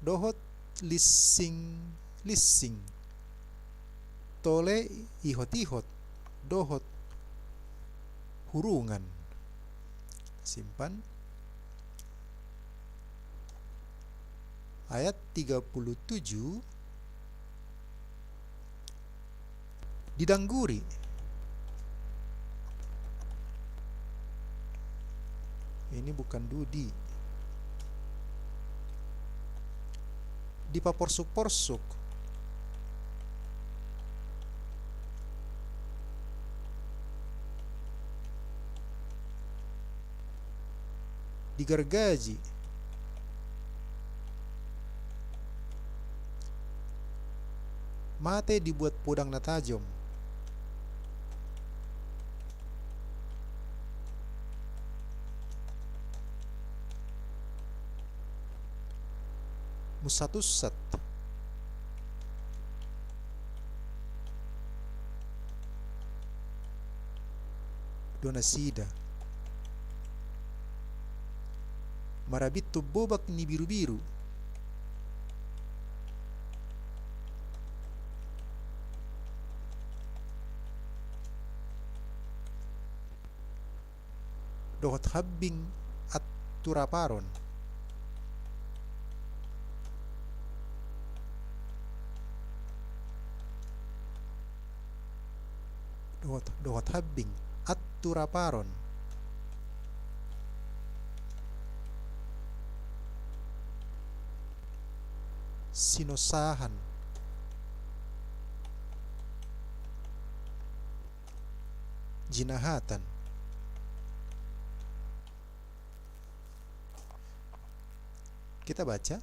Dohot lisinglinsing. Tole ihotihot dohot hurungan. Simpan. Ayat tiga puluh tujuh. Didangguri. Ini bukan du, di. Dipaporsuk-porsuk. Digargaji. Mate dibuat podang na tajom. Munsat-unsat do nasida. Marabithon bobak ni birubiru. Dohot hambing anturaparon. Dohot, dohot hambing anturaparon. Sinosahan. Jinahatan. Kita baca.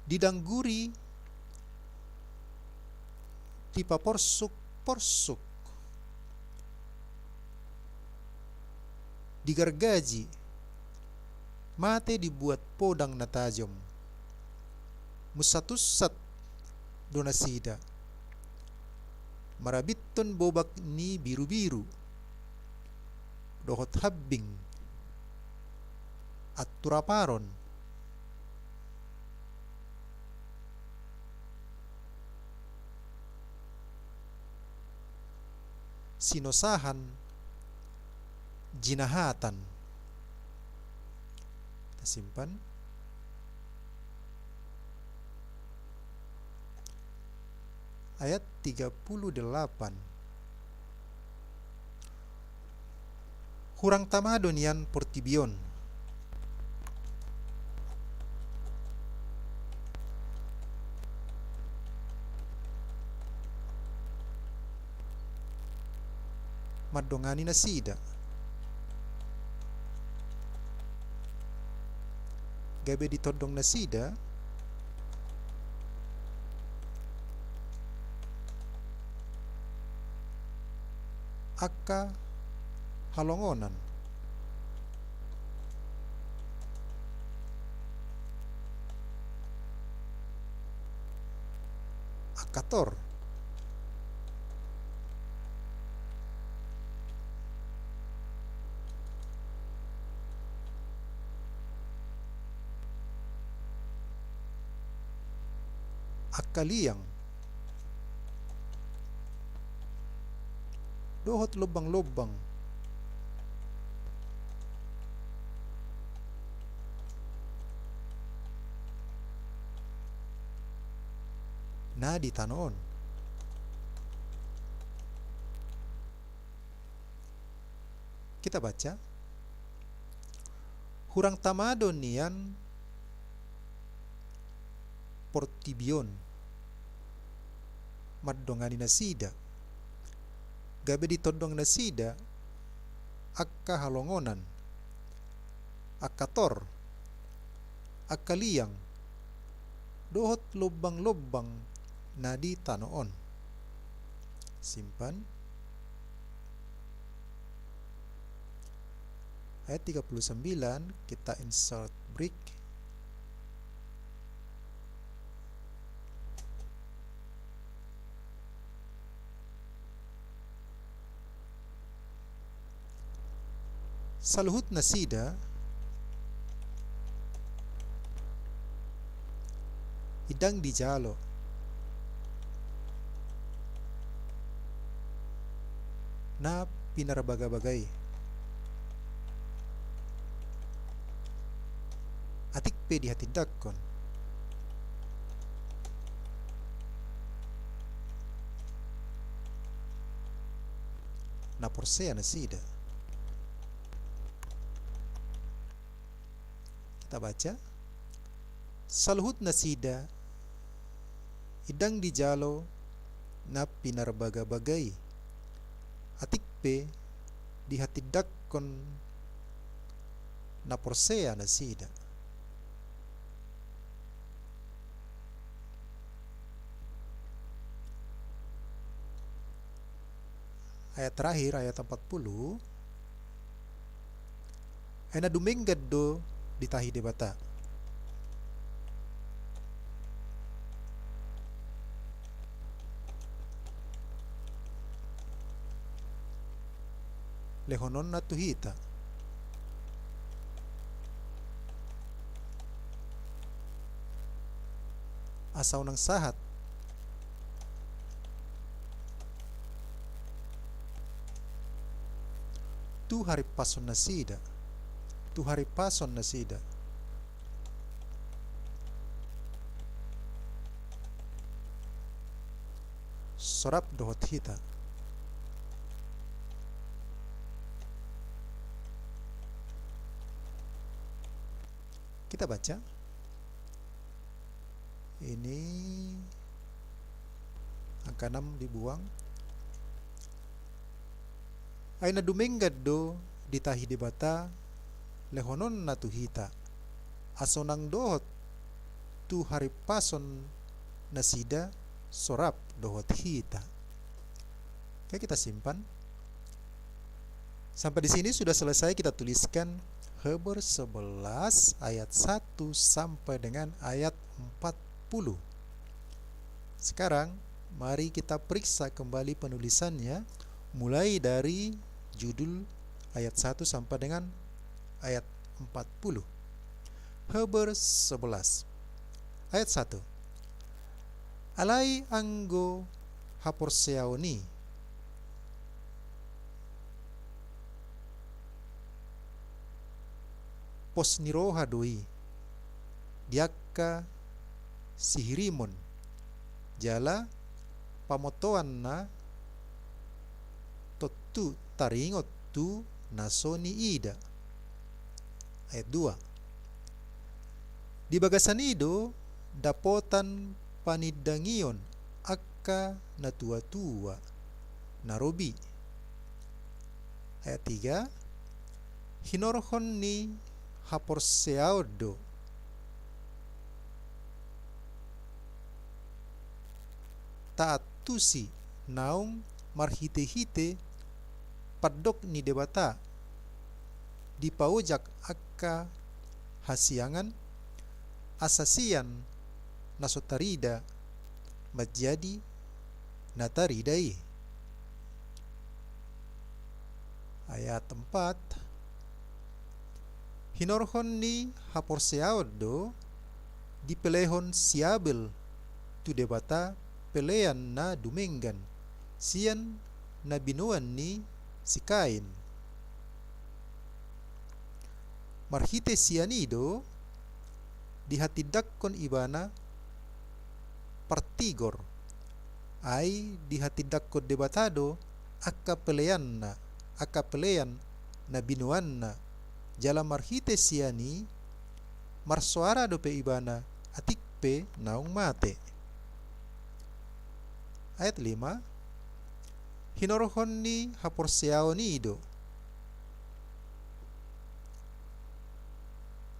Didangguri, dipaporsuk-porsuk. Digargaji, mate dibuat podang na tajom. Munsat-unsat do nasida. Marabithon bobak ni birubiru. Dohot hambing anturaparon. Sinosahan jinahatan. Kita simpan. Ayat tiga puluh delapan. Hurang tama do nian portibi on. Mandongani nasida. Gabe ditondong nasida angka halongonan. Angka tor. Angka liang. Dohot lombang-lombang. Na di tano on. Kita baca. Hurang tama do nian portibi on mandongani nasida. Gabe ditondong nasida angka halongonan, angka tor, angka liang, dohot lombang-lombang na di tano on. Simpan. Ayat tiga puluh sembilan, kita insert break. Saluhut nasida ndang dijalo na pinarbagabaga i. Atik pe dihatindangkon, na porsea nasida. Tabaca. Saluhut nasida ndang dijalo na pinarbagabaga i, atik pe dihatindangkon na porsea nasida. Ayat terakhir, ayat empat puluh. Ai na dumenggan do ditahi Debata. Lehononna tu hita. Asa unang sahat tu haripason nasida, tu haripason nasida. So rap dohot hita. Kita baca. Ini angka enam dibuang. Ai na dumenggan do ditahi Debata, lehononna tu hita. Asa unang dohot tu haripason nasida so rap dohot hita. Oke, kita simpan. Sampai di sini sudah selesai kita tuliskan Heber sebelas ayat satu sampai dengan ayat empat puluh. Sekarang, mari kita periksa kembali penulisannya, mulai dari judul ayat satu sampai dengan ayat empat puluh. Heber sebelas ayat satu. Alai anggo haporseaon i, pos ni roha do i di angka sihirimon, jala pamotoanna tontu taringot tu na so niida. Ayat dua. Di bagasan i do dapotan panindangion angka natuatua na robi. Ayat tiga. Hinorhon ni haporseaon do taantusi naung marhitehite pandok ni Debata dipaojak angka hasiangan, asa sian na so tarida manjadi na tarida i. Ayat empat. Hinorhon ni haporseaon do dipelehon si Abel tu Debata pelean na dumenggan sian na binoan ni si Kain. Marhite sian i do dihatindangkon ibana partigor, ai dihatindangkon Debata do angka peleanna, angka pelean na binoanna, jala marhite sian i marsoara dope ibana atik pe naung mate. Ayat lima. Hinorhon ni haporseaon i do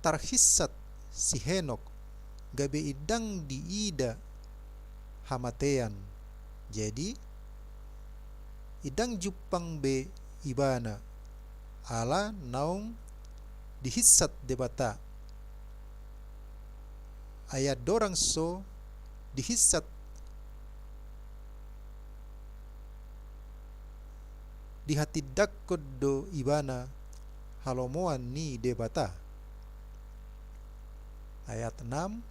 tarhinsat si Henok gabe ndang diida hamatean. Jadi, ndang jumpang be ibana ala naung dihinsat Debata. Ai andorang so dihinsat dihatindangkon do ibana halomoan ni Debata. Ayat enam.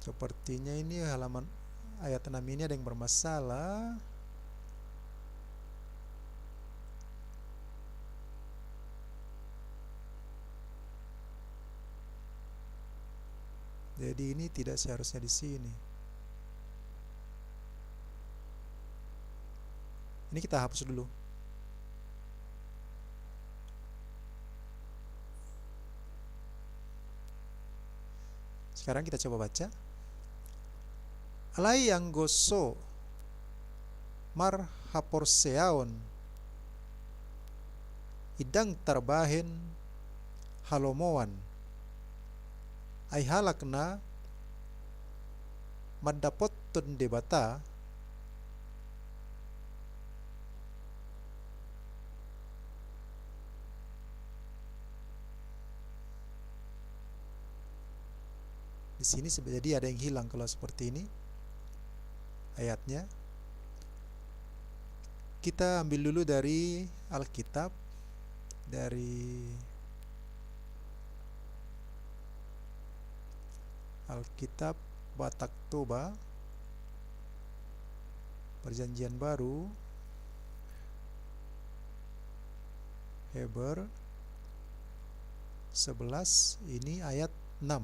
Sepertinya ini halaman ayat enam ini ada yang bermasalah. Jadi ini tidak seharusnya di sini. Ini kita hapus dulu. Sekarang kita coba baca. Alai anggo so marhaporseaon i ndang tarbahen halomoan, ai halak na mandapothon Debata. Di sini sebe-, jadi ada yang hilang kalau seperti ini ayatnya. Kita ambil dulu dari Alkitab, dari Alkitab Batak Toba, Perjanjian Baru, Heber sebelas, ini ayat enam.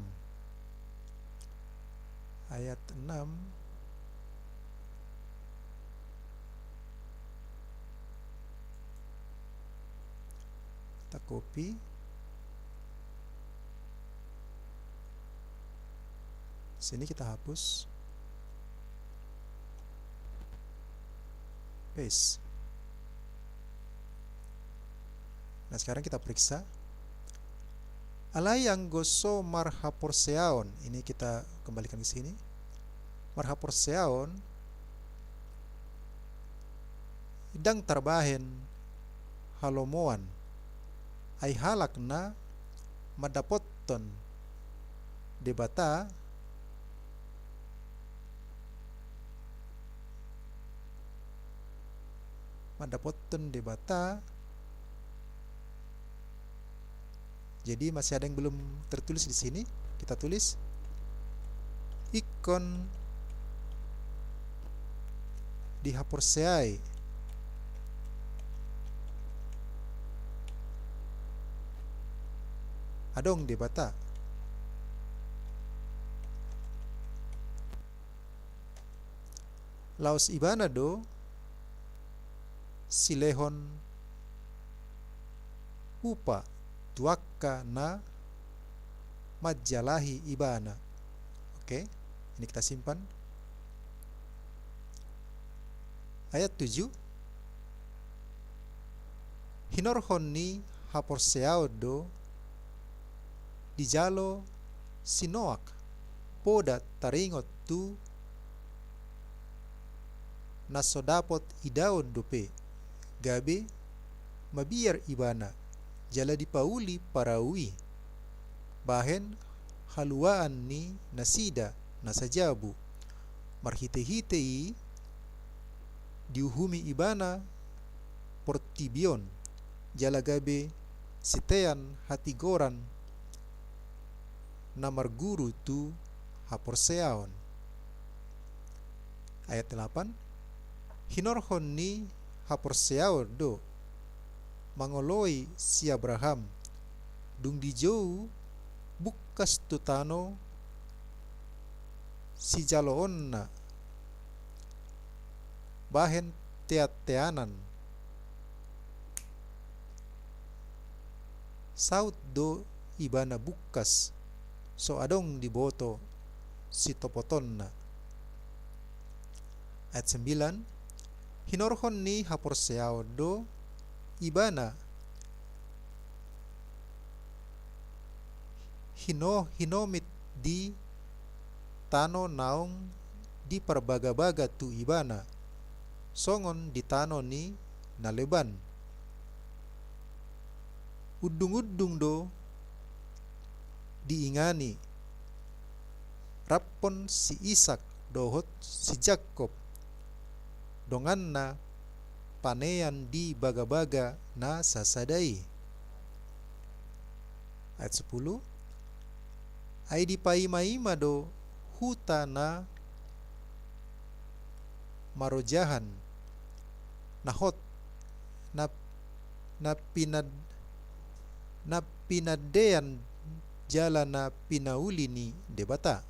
Ayat enam. Kita copy. Sini kita hapus. Paste. Nah, sekarang kita periksa. Alai anggo so marhaporseaon, ini kita kembalikan ke sini. Marhaporseaon i ndang tarbahen halomoan, ai halak na mandapothon Debata, mandapothon Debata. Jadi masih ada yang belum tertulis di sini. Kita tulis, ingkon dihaporseai adong Debata. Laos Ibana do silehon upa tu angka na manjalahi Ibana. Oke, ini kita simpan. Ayat tujuh. Hinorhon ni haporseaon do dijalo si Noak poda taringot tu na so dapot idaon dope, gabe mabiar ibana jala dipauli parau i bahen haluaan ni nasida na sajabu. Marhitehite i diuhumi Ibana portibi on, jala gabe sitean hatigoran na marguru tu haporseaon. Ayat delapan. Hinorhon ni haporseaon do mangoloi si Abraham, dung dijou bungkas tu tano sijaloonna bahen teanteanan. Saut do ibana bungkas, so adong diboto sitopotonna. Ayat sembilan. Hinorhon ni haporseaon do ibana hino-, hinomit di tano naung diparbagabaga tu ibana, songon di tano ni na leban. Undungundung do diingani raphon si Isak dohot si Jakob, donganna panean di bagabaga na sasada i. Ayat sepuluh. Ai dipaimaima do huta na marojahan, na hot, na, na pinad-, na pinandean jala na pinauli ni Debata.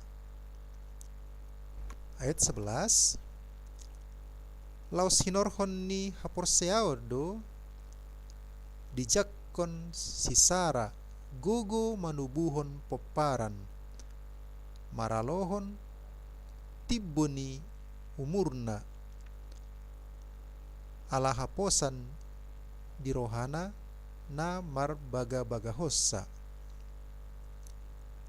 Ayat sebelas. Laos hinorhon ni haporseaon do dijangkon si Sara gogo manubuhon pomparan, maralohon timbo ni umurna, ala haposan di rohana na marbagabagahonsa.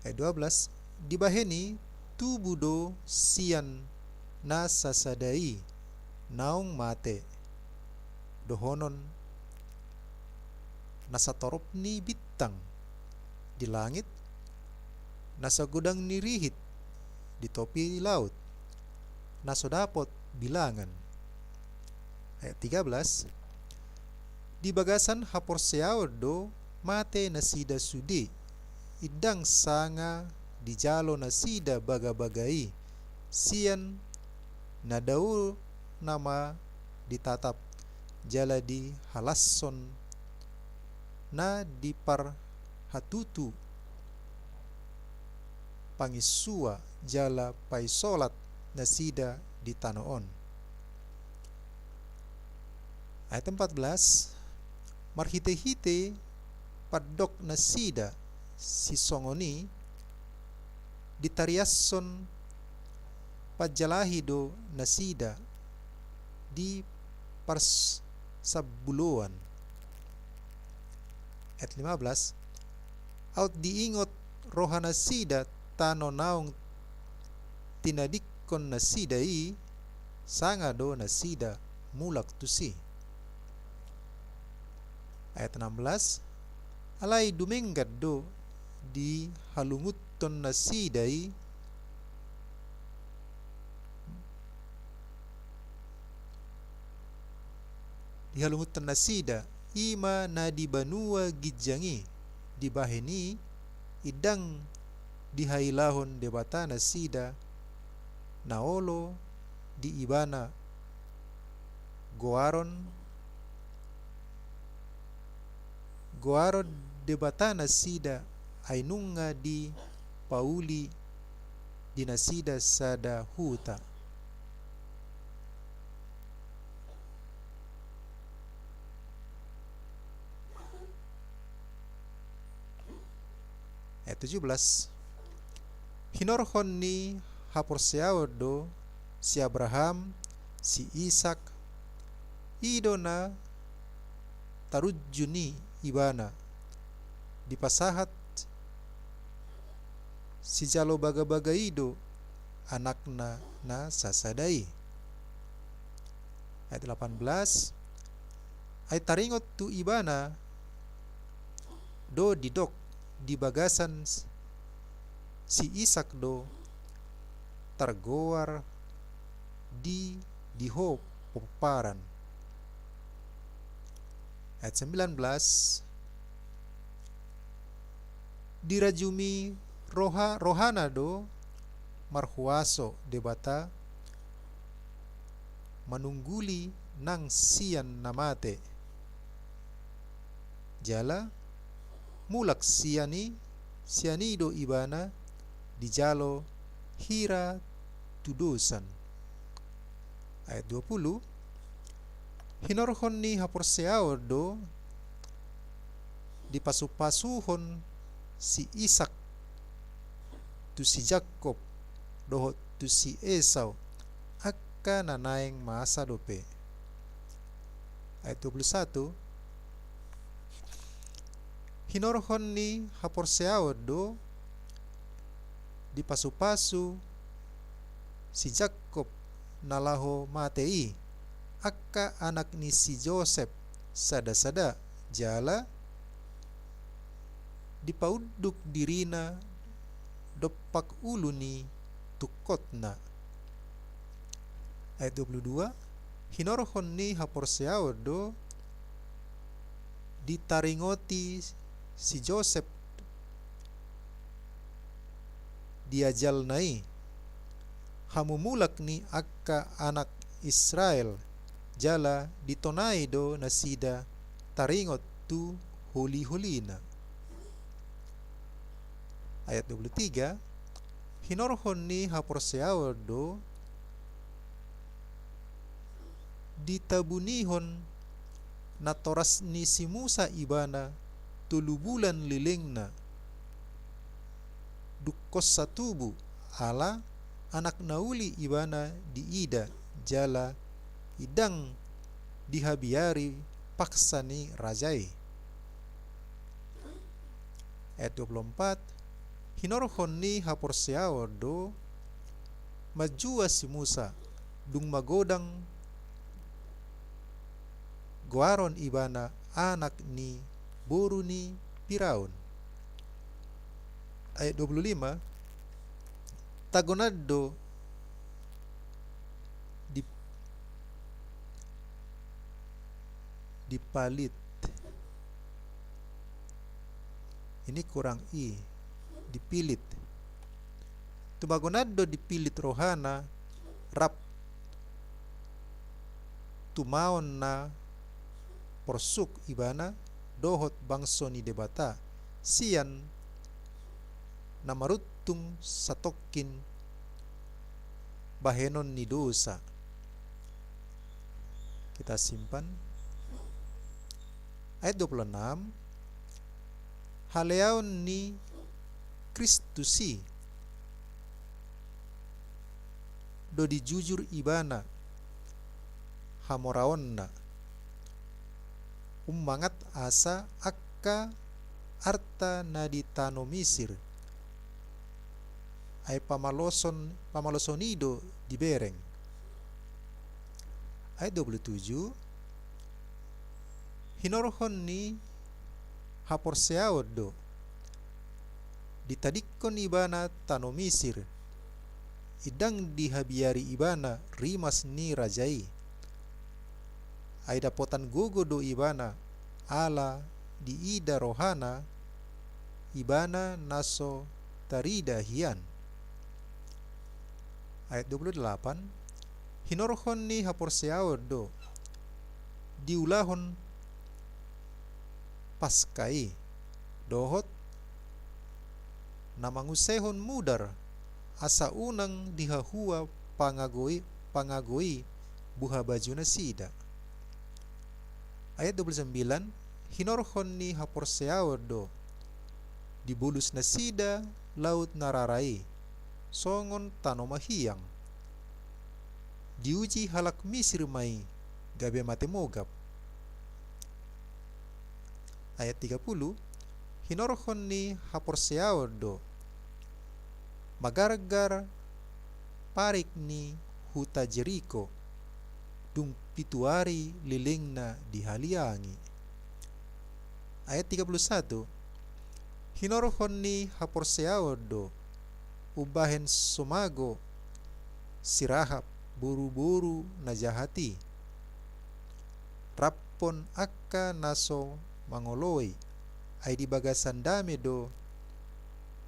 Ayat dua belas. Dibahen i tubu do sian na sasada i naung mate, dohonon na satorop ni bintang di langit, na sagodang ni rihit di topi laut, na so dapot bilangan. Ayat tiga belas. Di bagasan haporseaon do mate nasida sude, indang sanga dijalo nasida bagabaga i sian na dao nama ditatap jala dihalashon na diparhatutu panginsua jala paisolat nasida di tano on. Ayat empat belas. Marhitehite pandok nasida sisongon i ditariashon panjalahi do nasida di parsambuloan. Ayat lima belas. Aut diingot rohanasida tano naung tinadingkon nasida i, sanga do nasida mulak tusi. Ayat enam belas. Alai dumenggan do dihalungunhon nasida i, dihalungunhon nasida i ma na di banua ginjang i, dibahen i indang dihailahon Debata nasida na olo di Ibana goaron, goaron Debata nasida ai nunga dipauli di nasida sada huta. Ayat tujuh belas. Hinorhon ni haporseaon do si Abraham, si Isak, i do na tarunjun i ibana, dipasahat sijalo bagabaga i do anakna na sasada i. Ayat delapan belas. Ai taringot tu ibana do didok di bagasan si Isak do targoar di, di ho pomparan. Ayat sembilan belas. Dirajumi roha, rohana do marhuaso Debata manungguli nang sian na mate. Jala mulak sian i, sian i do ibana dijalo hira tudosan. Ayat dua puluh. Hinorhon ni haporseaon do dipasupasuhon si Isak tu si Jakkob dohot tu si Esau angka na naeng masa dope. Ayat dua puluh satu. Hinorhon ni haporseaon do dipasupasu si Jakkob na laho mate i angka anak ni si Josep sadasada, jala dipaunduk dirina dompak ulu ni tungkotna. Ayat dua puluh dua. Hinorhon ni haporseaon do ditaringoti si Josep di ajalna i hamumulak ni angka anak Israel, jala ditonai do nasida taringot tu holiholina. Ayat dua puluh tiga. Hinorhon ni haporseaon do Ditabunihon natoras ni si Musa ibana tolu bulan lelengna, dungkon satubu, ala anak na uli ibana diida jala ndang dihabiari paksa ni raja i. Ayat dua puluh empat, hinorhon ni haporseaon do manjua si Musa, dung magodang goaron ibana anak ni boru ni Firaun. Ayat dua puluh lima, tagonan do di, dipalit. Ini kurang i, dipilit. Tumagonan do dipilit rohana rap tumaon na porsuk ibana dohot bangso ni Debata, sian na maruntung satongkin bahenon ni dosa. Kita simpan. Ayat dua puluh enam, haleaon ni Kristus i do dijujur ibana hamoraonna, ummangat asa angka arta na di tano Misir, ai pamaloson, pamaloson i do dibereng. Ayat dua puluh tujuh, hinorhon ni haporseaon do ditadingkon ibana tano Misir, ndang dihabiari ibana rimas ni raja i. Ai dapotan gogo do ibana, ala diida rohana ibana na so tarida hian. Ayat dua puluh delapan, hinorhon ni haporseaon do diulahon Paska i, dohot na mangusehon mudar, asa unang dihahua pangago i, pangago i buha baju nasida. Ayat dua puluh sembilan, hinorhon ni haporseaon do dibolus nasida laut na rara i, songon tano mahiang. Diuji halak Misir ma i gabe mate mogap. Ayat tiga puluh, hinorhon ni haporseaon do magargar parik ni huta Jeriko, dung pitu ari lelengna dihaliangi. Ayat tiga puluh satu, hinorhon ni haporseaon do umbahen sumago si Rahab boruboru na jahat i, raphon angka na so mangoloi, ai di bagasan dame do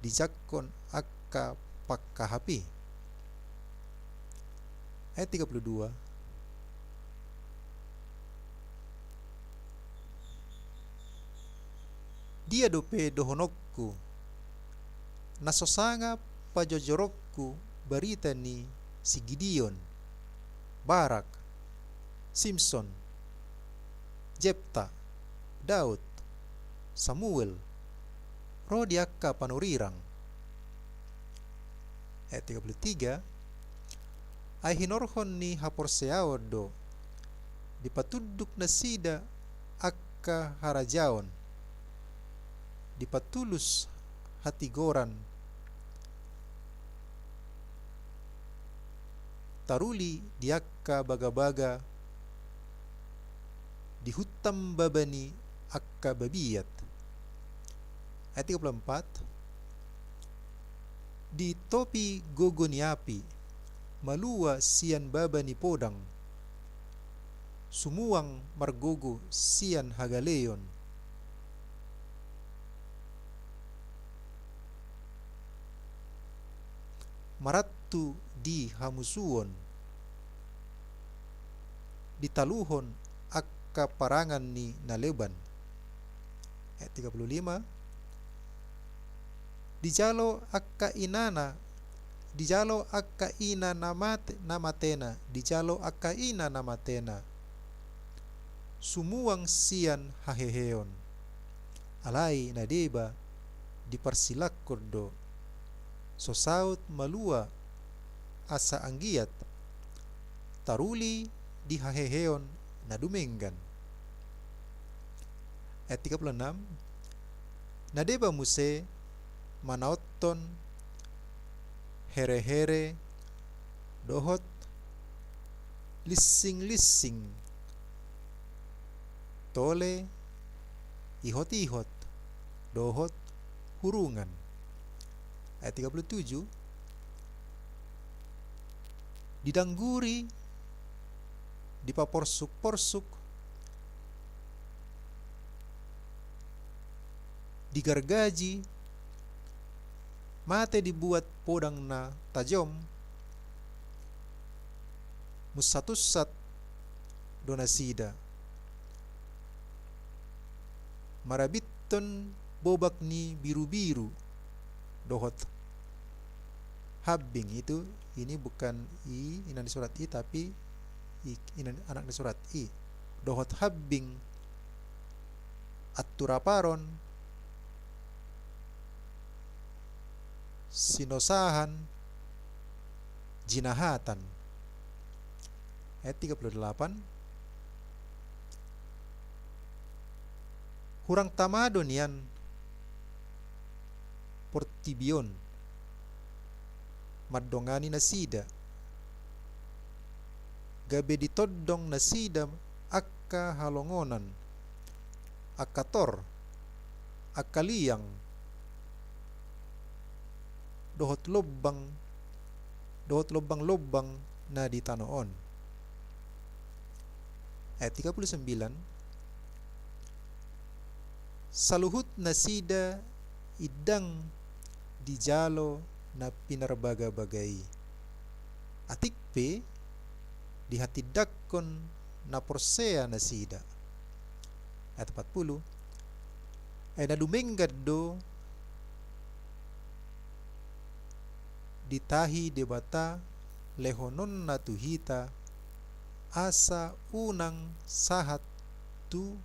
dijangkon angka pangkahap i. Ayat tiga puluh dua. Dia dope dohononku, na so sanga pajojoronku barita ni si Gideon, Barak, Simson, Jepta, Daud, Samuel, ro di angka panurirang? Ayat tiga puluh tiga, ai hinorhon ni haporseaon do dipatunduk nasida angka harajaon, dipatulus hatigoran, taruli di angka bagabaga, dihuntam baba ni angka babiat. Ayat tiga puluh empat, ditopi gogo ni api, malua sian baba ni podang, sumuang margogo sian hagaleon, marantu di hamusuon, ditaluhon angka parangan ni na leban. Ayat tiga puluh lima, dijalo angka inana, dijalo angka ina na mate, na matena, dijalo angka ina na matena, sumuang sian haheheon. Alai na deba diparsilangkon do, so saut malua asa anggiat taruli di haheheon na dumenggan. Ayat tiga puluh enam. Na deba muse manaothon herehere dohot linsing-linsing, tole, ihot-ihot dohot hurungan. Ayat tiga puluh tujuh. Didangguri, dipaporsuk-porsuk, digargaji, mate dibuat podang na tajom, munsat-unsat do nasida, marabithon bobak ni birubiru dohot hambing. Itu, ini bukan i, inang ni surat i, tapi i, inang, anak ni surat i. Dohot hambing, anturaparon, sinosahan, jinahatan. Ayat tiga puluh delapan. Hurang tama do nian portibi on mandongani nasida, gabe ditondong nasida angka halongonan, angka tor, angka liang, dohot lombang, dohot lombang-lombang na di tano on. Ayat tiga puluh sembilan. Saluhut nasida indang dijalo na pinarbaga-baga i. Atik pe dihatindangkon na porsea nasida. Ayat empat puluh. Ai na dumenggan do ditahi Debata lehononna tu hita, asa unang sahat tu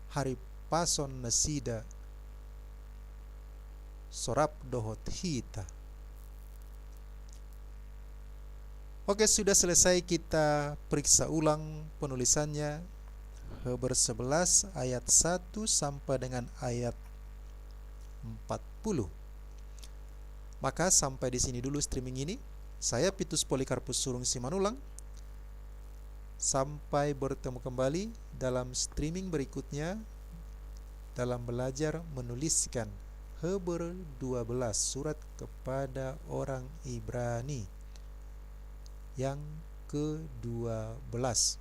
harimpason nasida so rap dohot hita. Oke, sudah selesai kita periksa ulang penulisannya, Heber sebelas ayat satu sampai dengan ayat empat puluh. Maka sampai di sini dulu streaming ini. Saya Pitus Polikarpus Surung Simanulang. Sampai bertemu kembali dalam streaming berikutnya dalam belajar menuliskan Heber dua belas, surat kepada orang Ibrani yang kedua belas.